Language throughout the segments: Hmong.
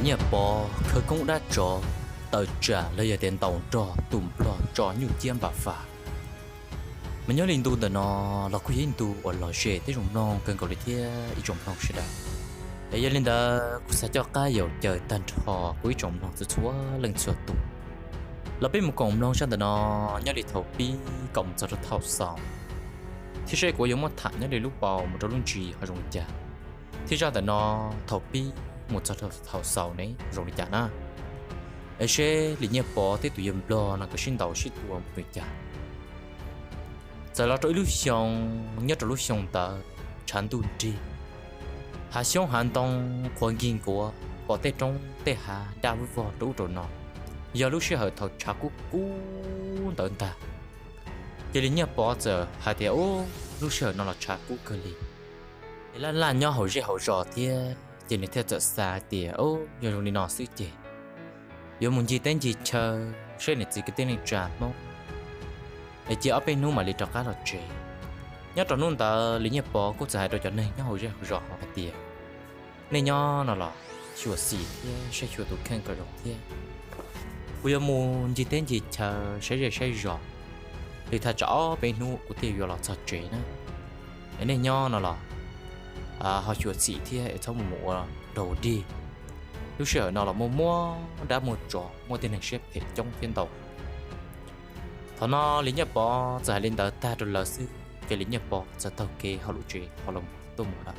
Nyiaj Pov khawv koob dab tsov tawm tsam los yog tias ntaus nrog tus nplog tso nyuj ciab npam fam. Mas nyob li ntu ntawm no los kuj yog ib ntu uas lom zem thiab zoo mloog kawg nkaus li thiab ib tsoom mloog sawv daws. Es yog li ntawd kuv xav coj qab yaum caw tag nrho kuv ib tsoom mloog txhua txhua leej txhua tus los peb mus koom mloog zaj ntawm no nyob li thaum pib kom mus txog rau thaum xaus, thiab saib kuv yuav muab tham nyob li lub paus mus rau lub ntsis ho zoo li cas, thiab zaj ntawm no thaum pib mus txog rau thaum xaus ne zoo li cas na. Es seb Lis Nyiaj Pov thiab tus yawg nplog no nkawd sib ntaus sib tua mus li cas. Txawm los rau ib lub xyoo, nyob rau lub xyoo ntawd tshav ntuj nrig, hav xyoob hav ntoo qhuav nkig nkuav, pom tej roob tej hav daj vog vog rau ub rau no, yog lub sij hawm thaum tshav kub kub ntawd ntag. Ces Lis Nyiaj Pov txawm hais tias, Ub, lub sij hawm no los tshav kub kawg li, es laj laj nyob hauv zej hauv zos thiab. Ces nws thiaj txawm xav tias, Ub, yog zoo li no xwb ces yuav mus ncig teb ncig chaw saib niam txiv kwv tij neej tsa Hmoob, es cia ob peb hnub mam li rov qab los tsev. Nyob rau hnub ntawd Lis Nyiaj Pov kuj txawm hais rau cov neeg nyob hauv zej hauv zos hais tias, Nej nyob no los xyuam xim thiab saib xyuas tus kheej kom zoo thiab. Kuv yuav mus ncig teb ncig chaw saib zej saib zos li thaj tsam ob peb hnub kuv thiaj yuav los txog tsev na. Es nej nyob no los ho xyuam xim thiab es txhob mus mus ua rau dig. Lub sij hawm no los muaj muaj dab muaj tsov, muaj tej neeg siab phem coob thiab ntau. Thaum no Lis Nyiaj Pov txawm hais li ntawd tag rau lawv xwb, ces Lis Nyiaj Pov txawm taug kev hauv lub tsev ho los tuaj mus lawm.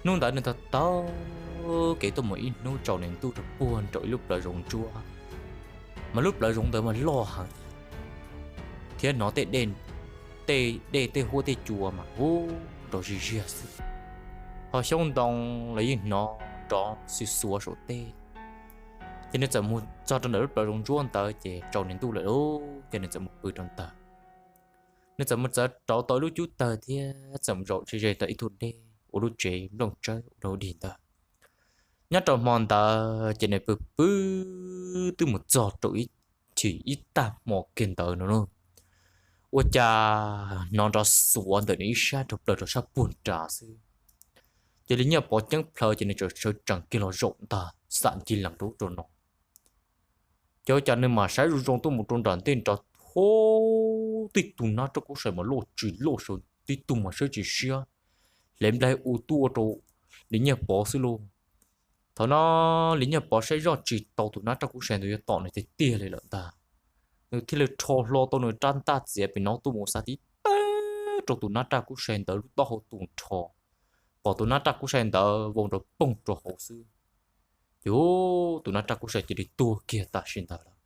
Hnub ntawd nws taug taug kev tuaj mus ib hnub tsaus ntuj rau puag nraum ib lub plawv zoov ntsuab, mas lub plawv zoov ntawd mas loj heev thiab hnov tej dej tej huab tej cua mas ub nrov zig ziag xwb, ho xyoob ntoo los yeej hnov nrov xuav xuav saum tej. Ces nws txawm mus txog rau ntawm lub plawv zoov ntsuab ntawd ces tsaus ntuj lawm lauj, ces nws txawm mus pw rau ntawd. Nws txawm mus txawv rauv tau lub cub tawg thiab txawm mus zaum ze ze tau ib tug dej ua lub tsev nplooj tsawb ua rau dig ntawd. Nyob rau hmo ntawd ces nws pw pw twb mus txog rau ib chim ib tag hmo kiag ntawd no, ua cas hnov nrov xuav ntawm nws ib sab rau plaws rau sab puag nrad xwb. Ces Lis Nyiaj Pov ceeb plhaws ces nws txawm sawv tsees kiag los zaum ntag xam ncig lees rau ub rau no. Ces ua cas nws mam saib zoo zoo tuaj mus rau nram ntej nrad, hu, tib tug nab raj kub sai mas loj tsis loj sav, tib tug mas siab tsis siab, hle nplaig u tuaj rau Lis Nyiaj Pov xwb lauj. Thaum no Lis Nyiaj Pov saib zoj tsis tau tus nab raj kub sai ntawd yuav tom nws tiag tiag li lawm ntag. Nws thiaj li rho hlo tau nws rab ntaj txiav pem no tuaj mus xa tib teg rau tus nab raj kub sai ntawd lub taub hau tus nrho, pom tus nab raj kub sai ntawd vau nrov poog rau hauv xwb. Ces tus nab raj kub sai cia li tuag kiag tam sim ntawd lawm.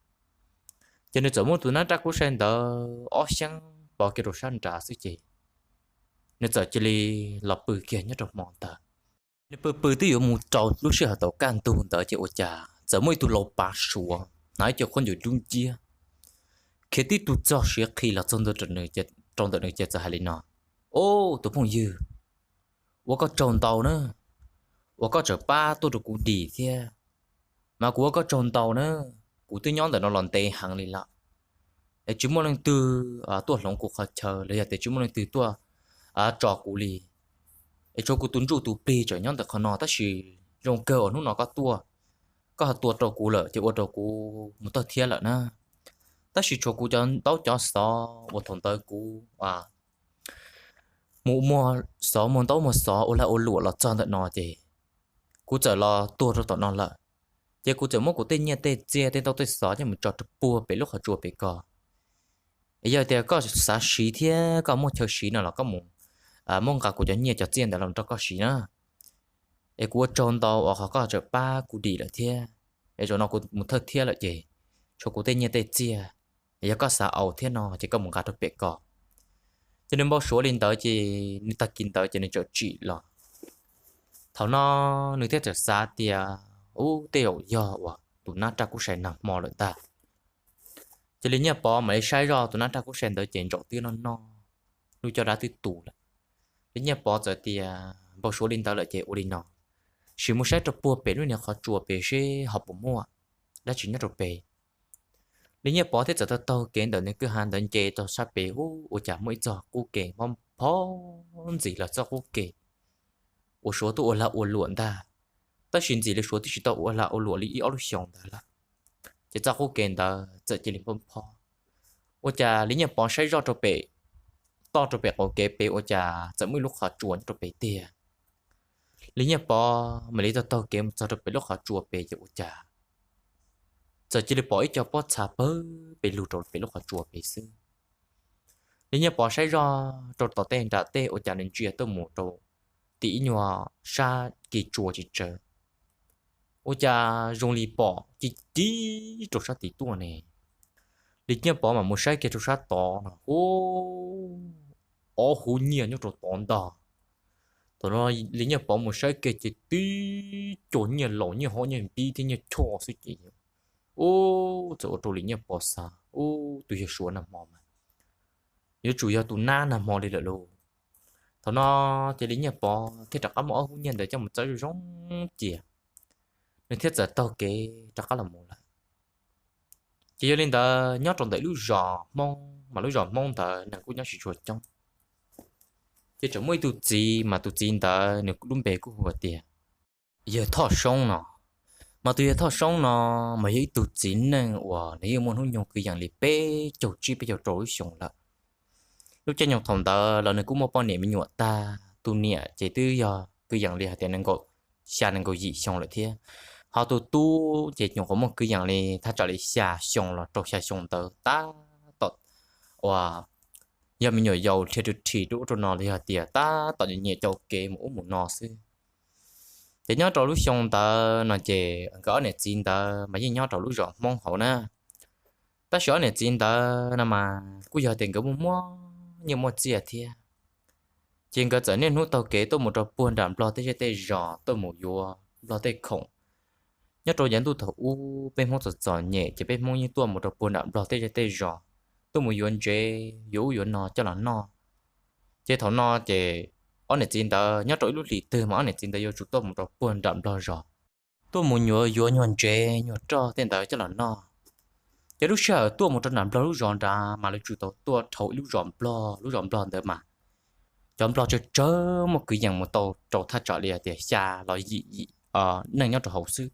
Ces nws txawm muab tus nab raj kub sai ntawd ob xyeeb pov kiag rau sab nrad xwb ces nws txawm cia li los pw kiag nyob rau hmo ntawd. Nws pw pw twb yuav mus rau lub sij hawm thaum kaj ntug ntawd ces ua cas txawm muaj ib tug laus pav suav hnav ib co khaub ncaws dub nciab khiav tib tug txog siav qhi los txog ntua rau ntawm nws ces txawm hais li no, Ob, tus phooj ywg, ua koj tsaug ntau na, uas koj tseem pab tuaj rau kuv dim thiab. Mas kuv ua koj tsaug ntau na, kuv twb nyob ntawm no los ntev heev li lawm, es tsis muaj leej twg tuaj hloov kuv qhov chaw los yog tias tsis muaj leej twg tuaj tso kuv li. Es tshuav kuv tus ntsuj tus plig tseem nyob ntawm qhov no tab sis zoo kawg uas hnub no koj tuaj, koj ho tua rau kuv lawm ces ua rau kuv mus tawg thiab lawm na. Tab sis tshuav kuv cov ntaub cov xov uas thaum ntawd kuv mus muag xov muag ntaub muag xov ua lag ua luam los txog ntawm no ces kuv txawm los tuag rau tom no lawm. Ces kuv txawm muab kuv tej nyiaj tej txiaj tej ntaub tej xov coj mus tso rau puag pem lub qhov tsua pem ko. Es yog tias koj xav siv thiab koj muaj chaw siv no los koj mus muab nqa kuv cov nyiaj cov txiaj ntawd los rau koj siv na. Es kuv ua tsaug ntau uas qhov koj tseem pab kuv dim lawm thiab. Es zaum no kuv mus thawj thiab lawm ces tshuav kuv tej nyiaj tej txiaj, es yog koj xav aus thiab no ces koj mus nqa rau pem ko. Ces nws npau suav li ntawd ces nws tag kis ntawd ces nws txawm tsim los. Thaum no nws thiaj txawm xav tias, ub, tej zaum yog uas tus nab raj kub sai nag hmo lawm ntag. Ces Lis Nyiaj Pov mam li saib zoj tus nab raj kub sai ntawd ces ntsaum twb noj noj, lub caj dab twb tu lawm. Lis Nyiaj Pov txawm tias npau suav li ntawd lawm ces ua li no, sim mus saib rau puag pem lub niag qhov tsua pem seb ho puas muaj dab tsi nyob rau pem. Lis Nyiaj Pov thiaj txawm taug taug kev ntawm nws kwj ha ntawd nce rau sab pem ub ua cas muaj ib txoj qub ke mob phob ntxiv los txoj qub ke uas suav tuaj ua lag ua luam ntag. Tab sis ntxim li Suav twb tsis tau ua lag ua luam li ib ob lub xyoos ntawd lawm. Ces txoj qub kev ntawd txawm cia li phob phob. Ua cas Li Nyiaj Pov saib zoj rau pem toj rau pem qaum kev pem ua cas txawm muaj ib lub qhov tsua nyob rau pem tiag. Li Nyiaj Pov mam li taug taug kev mus txog rau pem lub qhov tsua pem ces ua cas txawm cia li pom ib co pob txha pawg pes lug rau pem lub qhov tsua pem xwb. Li Nyiaj Pov saib zoj rau tom tej nram tej ua cas nws ntsia tuaj mus rau tim ib nyuag sab kev tsua tsis tsawg, ua cas zoo li pom ci ci rau sab tid tuaj ne. Li Nyiaj Pov mam mus saib kiag rau sab tod no, ub, ob hub nyiaj nyob rau tod ntag. Thaum no Li Nyiaj Pov mus saib kiag ces tib co nyiaj laus, nyiaj hlob, nyiaj npib thiab nyiaj choj xwb ces, ub, txawm ua rau Li Nyiaj Pov xav, ub, tus yawg Suav nag hmo mas yuav tsum yog tus nab nag hmo li lawm lauj. Thaum no ces Li Nyiaj Pov thiaj rov qab muab ob hub nyiaj ntawd coj mus txawb zoo zoo cia, nws thiaj txawm taug kev rov qab los mus lawm. Ces yog li ntawd nyob rau ntawm lub zos Hmoob mas lub zos Hmoob ntawd neeg kuj nyob tsis tshua coob. Ces tseem muaj ib tug txiv mas tus txiv ntawd nws lub npe kuj hu tias yawg Thoj Soob no. Mas tus yawg Thoj Soob no mas yog ib tug txiv neej uas nws yeej muaj hnub nyoog kwv yees li peb caug tsib peb caug rau lub xyoo lawm. Lub caij nyoog thaum ntawd los nws kuj muaj poj niam me nyuam tag, tus niam ces twb yog kwv yees li hais tias nees nkaum xya nees nkaum yim xyoo lawm thiab. Ho tus tub ces nyuam qhuav muaj kwv yees li thaj tsam li xya xyoo los rau xya xyoo ntawd tab tom uas yog me nyuam yaus dhia rwm rhim rau ub rau no los yog tias tab tom nyiam nyiam caum kev mus ub mus no xwb. Ces nyob rau lub xyoo ntawd no ces nkawd ob niam txiv ntawd mas yeej nyob rau lub zos Hmoob hauv na. Tab sis ob niam txiv ntawd no mas kuj yog tias nkawd muaj muaj nyiaj muaj txiaj thiab. Ces nkawd txawm niaj hnub taug kev tuaj mus rau puag nram Nplog tej zej tej zos tuaj mus yuav Nplog tej khoom. Nyob rau yav ntuj thaum ub peb Hmoob txom txom nyem ces peb Hmoob yeej tuaj mus rau puag nram Nplog tej zej tej zos tuaj mus yuav ntsev yuav ub yuav no coj los noj. Ces thaum no ces ob niam txiv ntawd nyob rau ib lub hlis twg mas ob niam txiv ntawd yuav tsum tuaj mus rau puag nram Nplog zos tuaj mus yuav yuav nyuag ntsev nyuag roj tej ntawd coj los noj. Ces lub sij hawm tuaj mus rau nram Nplog lub zos nrad mas lawv tsum tau tuaj dhau ib lub zos Nplog, lub zos Nplog ntawd mas cov Nplog tsawg tsawg muaj kwv yees mus tau rau thaj tsam li tias xya los yim yim neeg nyob rau hauv xwb.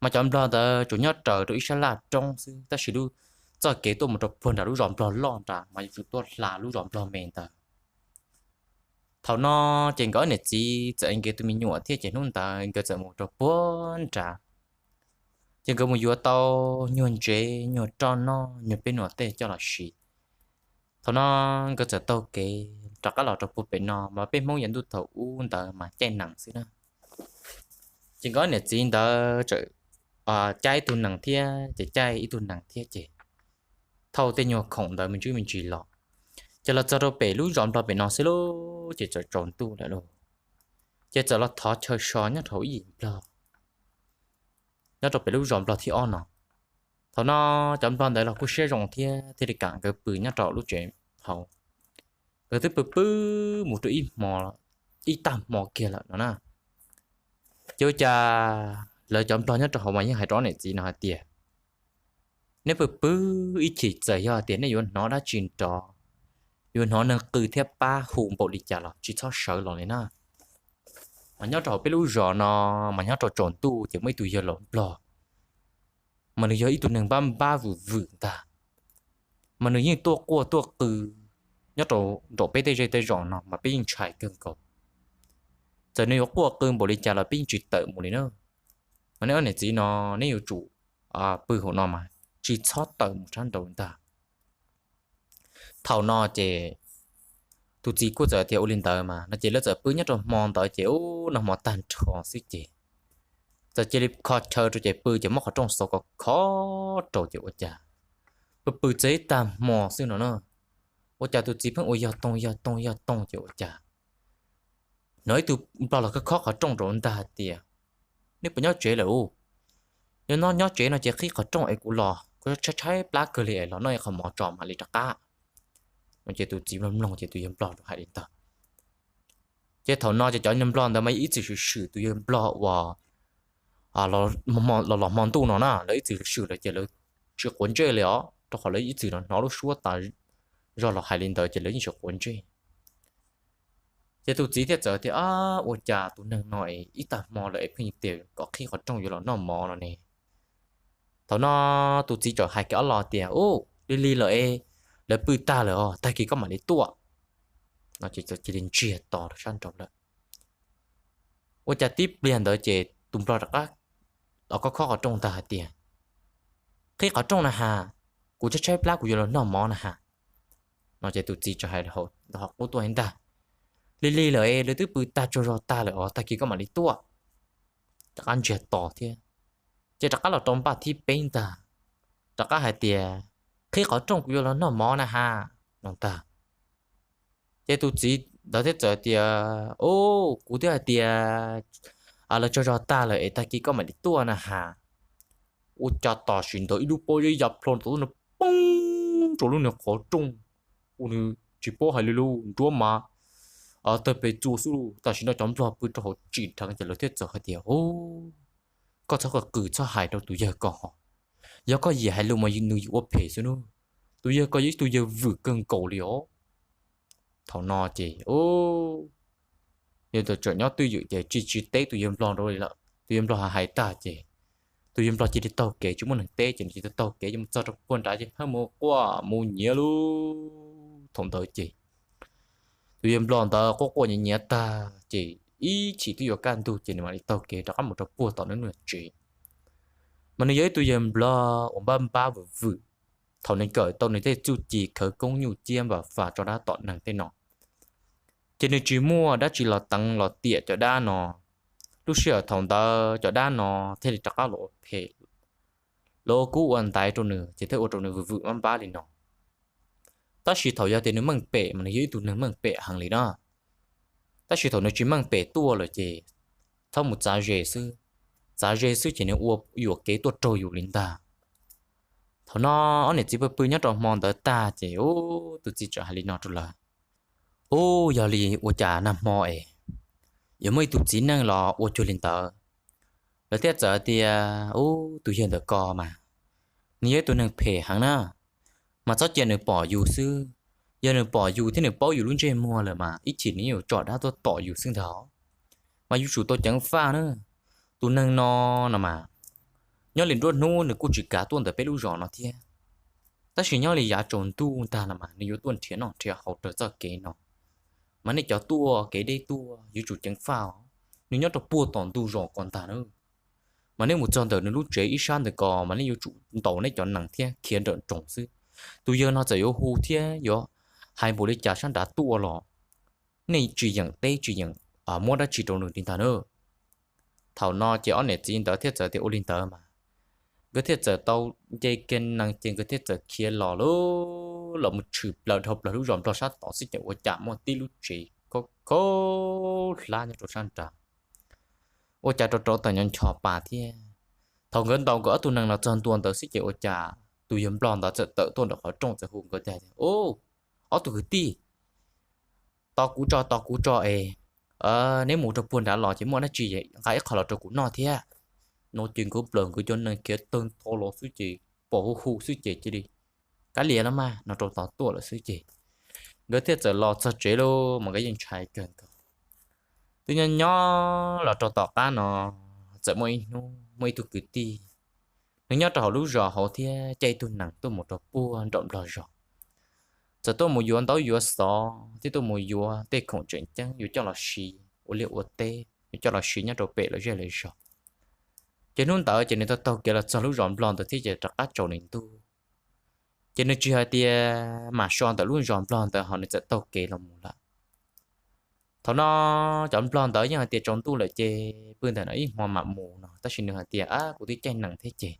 Mas cov Nplog ntawd tsuas nyob raws rau ib sab laj roob xwb, tab sis lub txoj kev tuaj mus rau puag nram lub zos Nplog loj nrad mas yuav tsum tuaj hla lub zos Nplog me ntawd. Thaum no ces nkawd ob niam txiv txawm nkev tus me nyuam thiab ces hnub ntawd nkawd txawm mus rau puag nrad. Ces nkawd mus yuav tau nyuag ntsev nyuag roj noj nyuag peb nuam tej coj los siv. Thaum no nkawd txawm taug kev rov qab los rau puag pem no mas peb Hmoob yav ntuj thaum ub ntawd mas caij nees xwb na. Ces nkawd ob niam txiv ntawd txawm caij ib tug nees thiab ces caij ib tug nees thiab ces thauj tej nyuag khoom ntawd me ntsis me ntsis los. Ces los txog rau pem lub zos Nplog pem no xwb lauj ces txawm tsaus ntuj lawm lauj. Ces txawm los thov chaw so nyob rau hauv ib yim Nplog, nyob rau pem lub zos Nplog thib ob no. Thaum no cov Nplog ntawd los kuj siab zoo thiab thiaj li kam nkawd pw nyob rau lub tsev hauv. Nkawd twb pw pw mus rau ib hmo, ib tag hmo kiag lawm no na. Ces ua cas lawv cov Nplog nyob rau hauv mas yeej hais rau ob niam txiv no hais tias, neb pw pw ib chim txawm yog tias nej yuav hnov dab tsi nrov, yuav hnov neeg qw thiab pab hu npaum li cas los tsis txhob sawv los li na. Mas nyob rau hauv peb lub zos no, mas nyob rau tsaus ntuj ces muaj ib tug yawg laus Nplog, mas nws yog ib tug neeg npab npab vwm vwm ntag. Mas nws yeej tuaj quaj tuaj qw nyob rau nraum peb tej zej tej zos no mas peb yeej ntshai kawg nkaus. Txawm nws yuav quaj qw npaum li cas los peb yeej tsis tawm mus li na. Mas nej ob niam txiv no, neb yuav tsum pw hauv no mas tsis txhob tawm mus sab nraud ntag. Thaum no ces tus txiv kuj txawm tias ua li ntawd mas no ces lawv txawm pw nyob rau hmo ntawd ces ub nag hmo tag nrho xwb ces txawm cia li kho chaw rau ces pw ces muab qhov rooj xov kov khov rau ces ua cas pw pw txog ib tag hmo xwb no na, ua cas tus txiv pheej ua yog toog yog toog yog toog ces ua cas hnov ib tug Nplog los khob khob qhov rooj rau ntag hais tias, nej puas nyob tsev lawm ub? Yog nyob tsev no ces qhib qhov rooj es kuv los, kuv tshaib tshaib plab kawg li es los noj ib qho mov tso mam li rov qab. No ces tus txiv mloog mloog ces tus yawg Nplog hais li ntawd. Ces thaum no ces cov Nplog ntawd mas ib txwm swm swm tus yawg Nplog uas los los hmo ntuj no na, lawv ib txwm swm lawm ces lawv tsis quav ntsej li os, rau qhov lawv ib txwm hnov lub suab tas zog los hais li ntawd ces lawv yeej tsis quav ntsej. Ces tus txiv thiaj txawm tias, Ab, ua cas tus neeg no es ib tag hmo lawm es pheej tias kom qhib qhov rooj yuav los noj mov no ne? Thaum no tus txiv txawm hais kiag ob lo tias, Ub, lig lig lawm es lawv pw tag lawm os, tag kis koj mam li tuaj. No ces txawm cia li ntsiag to rau sab nraud lawm. Ua cas tib pliag ntawd ces tus nplog rov qab khob khob qhov rooj ntag hais tias, Qhib qhov rooj na has, kuv tshaib tshaib plab kuv yuav los noj mov na has. No ces tus txiv txawm hais qub tuaj ntag, Lig lig lawm es lawv twb pw tag tsaug zog tag lawm os, tag kis koj mam li tuaj. Rov qab ntsiag to thiab. Ces rov qab los rau npaj thib peb ntag, rov qab hais tias, Qhib qhov rooj kuv yuav los noj mov na has, no ntag. Ces tus txiv ntawd thiaj txawm tias, Ub, kuv twb hais tias lawv tsaug zog tag lawm es tag kis koj mam li tuaj na has. Ua cas tam sim ntawd ib lub pob zeb ya plho tau nws poob rau lub niag qhov rooj, ua nws tsis paub hais li lub nruab mas tawg pes txua xwb. Tam sim no cov nplog pw rau hauv tsim dheev ces lawv thiaj txawm hais tias, Ub, koj txhob qw qw txhob hais rau tus yawg ko hos, yog koj yim hais lus mas nws yim ua phem xwb nawb. Tus yawg ko yog ib tug yawg vwm kawg nkaus li os. Thaum no ces yawg txawm nyob twj ywm ces tsis tsis teb tus yawg nplog rau li lawm. Tus yawg nplog hais tag ces tus yawg nplog cia li taug kev tsis muaj neeg teb ces nws cia li taug kev ces mus txog rau puag nrad ces pheej mus quaj mus nyiav lub thaum ntawd ces tus yawg nplog ntawd quaj quaj nyiav nyiav tag ces ib chim twb yuav kaj ntug ces nws mam li taug kev rov qab mus rau puag tom nws lub tsev. Mas nws yog ib tug yawg nplog uas npab npab vwm vwm. Thaum nws kawm tau nws tej txuj ci khawv koob nyuj ciab npam fas tso dab tom neeg tej no, ces nws tsis muaj dab tsi los teev los tiam cov dab no. Lub sij hawm thaum ntawd cov dab no thiaj li rov qab los ua phem, los ua kub ua ntaiv rau nws ces thiaj ua rau nws vwm vwm npab npab li no. Tab sis thaum yog tias nws meej pem mas nws yog ib tug neeg meej pem heev li na. Tab sis thaum nws tsis meej pem tuaj lawm ces txhob mus txav ze xwb, txav ze xwb ces nws ua yuam kev tuaj raug yus li ntag. Thaum no ob niam txiv pw pw nyob rau hmo ntawd tag ces ub, tus txiv txawm hais li no rau lawv, Ub, yog li ua cas nag hmo es yuav muaj ib tug txiv neej los ua cuag li ntawd? Lawv thiaj txawm tias, Ub, tus yawg ntawm ko mas nws yog ib tug neeg phem heev na, mas txhob cia nws pom yus xwb. Yog nws pom yus thiab nws paub yus lub ntsej muag lawm mas ib chim nws yuav tsom dab tuaj tom yus xwb ntag. Mas yuav tsum tau ceev faj na. Tus neeg no no mas nyob li nruab hnub nws kuj tsis kav tuaj ntawm peb lub zos no thiab, tab sis nyob li yav tsaus ntuj ntag no mas nws yuav tuaj nrhiav noj nrhiav haus raws txoj kev no. Mas nej cov tuaj kev deb tuaj yuav tsum ceev faj os. Nws nyob rau puag tom ntug zos ko ntag na. Mas nej mus txog ntawm nws lub tsev ib sab ntawm ko mas nej yuav tsum ntaus nej cov nees thiab khiav nrawm nroos xwb. Tus yawg no txawm yuav hu thiab yuav hais npaum li cas sab nrad tuaj los nej tsis yeem teb tsis yeem muab dab tsi rau nws li ntag na. Thaum no ces ob niam txiv ntawd thiaj txawm tias ua li ntawd mas nkawd thiaj txawm tau nce kiag nees ces nkawd thiaj txawm khiav los lawm, los mus tshwm plaws dhau plaws lub zos nplog sab tod xwb ces ua cas muaj tib lub tsev khaub khaub hlab nyob rau sab nrad. Ua cas rau rau tawm nyo ncho pas thiab. Thaum nkawd ntaus nkawd ob tug nees los txog ntua ntawd xwb ces ua cas tus yawg nplog ntawd txawm tawm tuaj nram qhov rooj txawm hu nkawd tias, Ub, ob tug kwv tij, tos kuv tso, tos kuv tso es neb mus rau puag nrad los ces muaj dab tsi nqa ib qho los rau kuv noj thiab. No ces nkawd plaws nkawd cov nees khiav tawg ntho los xwb ces pom hu hu xwb ces cia li kav liam los mas no rau tod tuaj lawm xwb ces nkawd thiaj txawm los txog tsev lauj mas nkawd yeej ntshai kawg nkaus. Twb nyob nyob los rau tom qab no txawm muaj ib hnub muaj ib tug kwv tij, nws nyob rau hauv lub zos hauv thiab caij ib tug nees tuaj mus rau puag nram nplog zos. Txawm tuaj mus yuav ntaub yuav xov thiab tuaj mus yuav tej khoom tseem ceeb yuav coj los siv ua liaj ua teb, yuav coj los siv nyob rau pem lawv zej lawv zos. Ces hnub ntawd ces nws taug taug kev los txog lub zos nplog ntawd thiab ces rov qab tsaus ntuj. Ces nws tsis hais tias mam so ntawm lub zos nplog ntawd ho nws txawm taug kev los mus lawm. Thaum no cov nplog ntawd yeej hais tias tsaus ntuj lawm ces pw ntawm no ib hmo mam mus no, tab sis nws hais tias, Ab, kuv twb caij nees thiab ces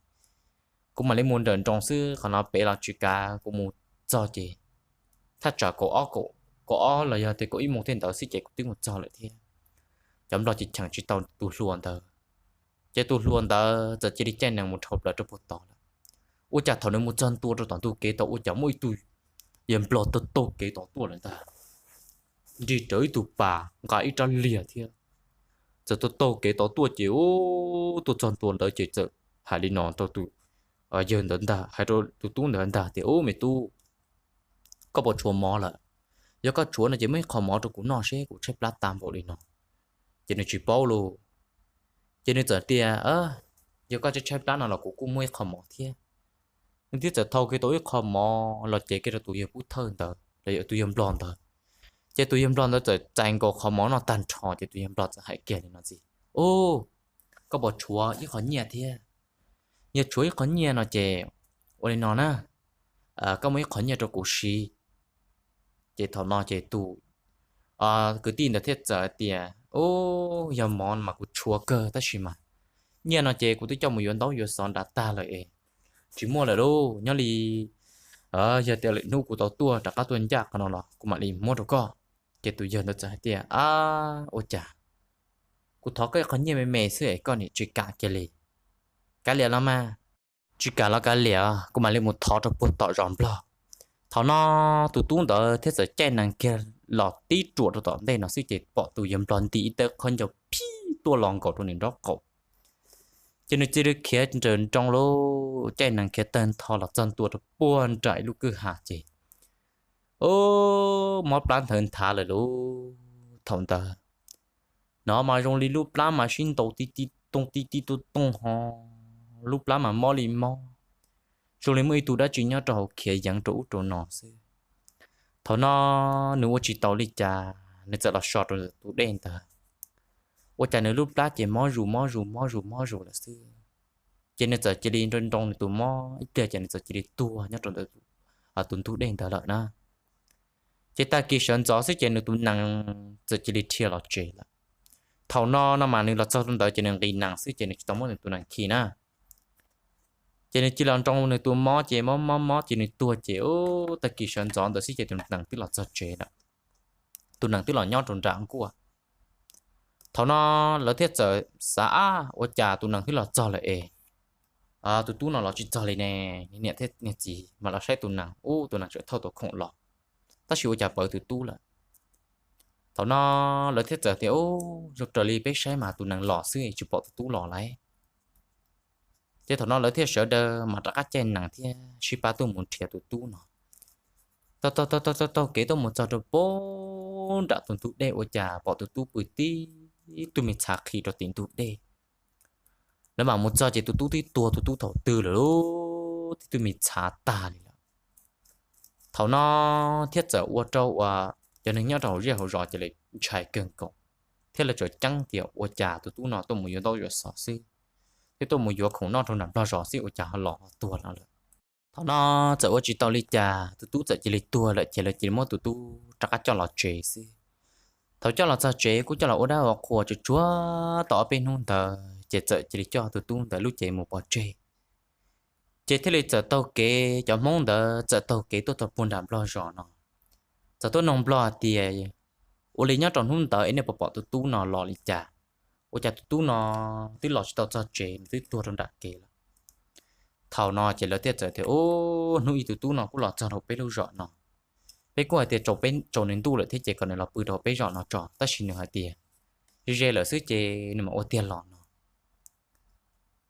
kuv mam li mus nrawm nroos xwb, qhov no pem los tsis kav, kuv mus txog ces thaj tsam kaum ob, kaum ob los yog tias kaum ib moos tej ntawd xwb ces kuv twb mus txog lawm thiab. Cov nplog ces cheem tsis tau tus hluas ntawd, ces tus hluas ntawd txawm cia li caij nees mus dhau plaws rau puag tod lawm. Ua cas thaum nws mus txog ntua rau tom ntug kev tod ua cas muaj ib tug yawg nplog taug taug kev tod tuaj lawm ntag, nrig rawv ib tug pas nqa ib rab liag thiab. Txawm taug taug kev tod tuaj ces ub, tuaj txog ntua ntawd ces txawm hais li no rau tus yawg ntawd ntag, hais rau tus tub ntawd ntag tias, Ub, me tub, koj puas tshuav mov lawm? Yog koj tshuav no ces muaj ib qho mov rau kuv noj seb, kuv tshaib plab tag npaum li no. Ces nws tsis paub lauj. Ces nws txawm tias, Yog koj tshaib tshaib plab no los kuv kuj muaj ib qho mov thiab. Nws thiaj txawm thau kiag tau ib qho mov los cev kiag rau tus yawg pub thawj ntawd los yog tus yawg nplog ntawd. Ces tus yawg nplog ntawd txawm txais nkaus qhov mov no tag nrho ces tus yawg nplog txawm hais kiag li no ntxiv, Ub, koj puas tshuav ib qho nyiaj thiab? Yog tshuav ib qho nyiaj no ces ua li no na, koj muab ib qho nyiaj rau kuv siv. Ces thaum no ces tus kwv tij ntawd thiaj txawm tias, Ub, yog mov mas kuv tshuav kawg tab sis mas nyiaj no ces kuv twb coj mus yuav ntaub yuav xov nrad tag lawm es tsis muaj lawm lauj. Nyob li yog tias lwm hnub kuv tau tuaj rov qab tuaj ncaj qhov no los kuv mam li muab rau koj. Ces tus yawg ntawd txawm hais tias, Ab, ua cas kuv thov koj ib qho nyiaj me me xwb es koj nim tsis kam kiag li. Kav liam los mas. Tsis kam los kav liam, kuv mam li mus thov rau puag tom zos nplog. Thaum no tus tub ntawd thiaj txawm caij nees kiag los tib ruam rau tom ntej no xwb ces pom tus yawg nplog nti ib tawb qhov ncauj phib tuaj los nkaus rau nws nraub qaum. Ces nws cia li khiav nrawm nroos lub caij nees khiav tawg ntho los txog ntua rau puag nram ib lub kwj ha ces, ub, mob plab nthawv nthav lawm lauj. Thaum ntawd no mas zoo li lub plab mas sib ntaus ti ti tooj ti ti tooj tooj ho, lub plab mas mob li mob, zoo li muaj ib tug dab tsi nyob rau hauv khiav yeev rau ub rau no xwb. Thaum no nws ua tsis tau li cas, nws txawm los so rau tus dej ntawd. Ua cas nws lub plab ces mob zus mob zus mob zus mob zus lawm xwb. Ces nws txawm cia li nroo nroo nws tus mob ib pliag ces nws txawm cia li tuag nyob rau ntawm tus ntug dej ntawd lawm na. Ces tag kis sawv ntxov xwb ces nws tus nees txawm cia li dhia los tsev lawm. Thaum no no mas nws los txog rau ntawd ces nws nqis nees xwb ces nws tsis tau muab nws tus nees khi na. Ces nws cia li los nroo nws tus mob ces mob mob mob ces nws tuag ces, ub, tag kis sawv ntxov ntawd xwb ces tus nees twb los txog tsev lawm. Tus nees twb los nyob rau nram nkuaj. Thaum no lawv thiaj txawm xav, Ab, ua cas tus nees twb los txog lawm es tus tub no los tsis txog li ne? Niam thiab niag txiv mas los saib tus nees, ub, tus nees tseem thauj tau khoom los, tab sis ua cas pawv tus tub lawm. Thaum no lawv thiaj txawm tias, Ub, zoo raws li peb saib mas tus nees los xwb tsis pom tus tub los lauj. Ces thaum no lawv thiaj sawv daws mas rov qab caij nees thiab sib pab tuaj mus nrhiav tus tub no. Taug taug taug taug taug kev tuaj mus txog rau puag nram tus ntug dej ua cas pom tus tub pw tib tug me txhav qhi rau tim ntug dej. Lawv mam mus txog ces tus tub twb tuag tus tub thaum twg lawm lauj, tib tug me txhav tag li lawm. Thaum no thiaj txawm ua rau uas cov neeg nyob rau hauv zej hauv zos ces lawv ntshai kawg nkaus, thiab lawv tseem ceeb tias ua cas tus tub no tuaj mus yuav ntaub yuav xov xwb, thiab tuaj mus yuav khoom noj rau nram nplog zos xwb ua cas ho los ho tuag no lawm. Thaum no txawm ua tsis tau li cas, tus tub txawm cia li tuag lawm ces lawv cia li muab tus tub rov qab coj los tsev xwb. Thaum coj los txog tsev kuj coj los ua dab ua qhua tsuag tsuag tau ob peb hnub ntawd ces txawm cia li coj tus tub ntawd lub cev mus pov tseg. Ces thiaj li txawm taug kev, cov Hmoob ntawd txawm taug kev tuaj txog puag nram nplog zos no, txawm tuaj noog nplog tias, Ua li nyob rau hnub ntawd es nej puas pom tus tub no los li cas? Ua cas tus tub no twb los tsis tau txog tsev, nws twb tuag rau nram kev lawm? Thaum no ces lawv thiaj txawm tias, Ub, hnub ib tus tub no kuj los txog rau peb lub zos no. Peb kuj hais tias tsaus nws ntuj lawm thiab ces kom nws los pw rau peb zos no tso, tab sis nws hais tias ze ze lawm xwb ces nws mam ua tiag los no.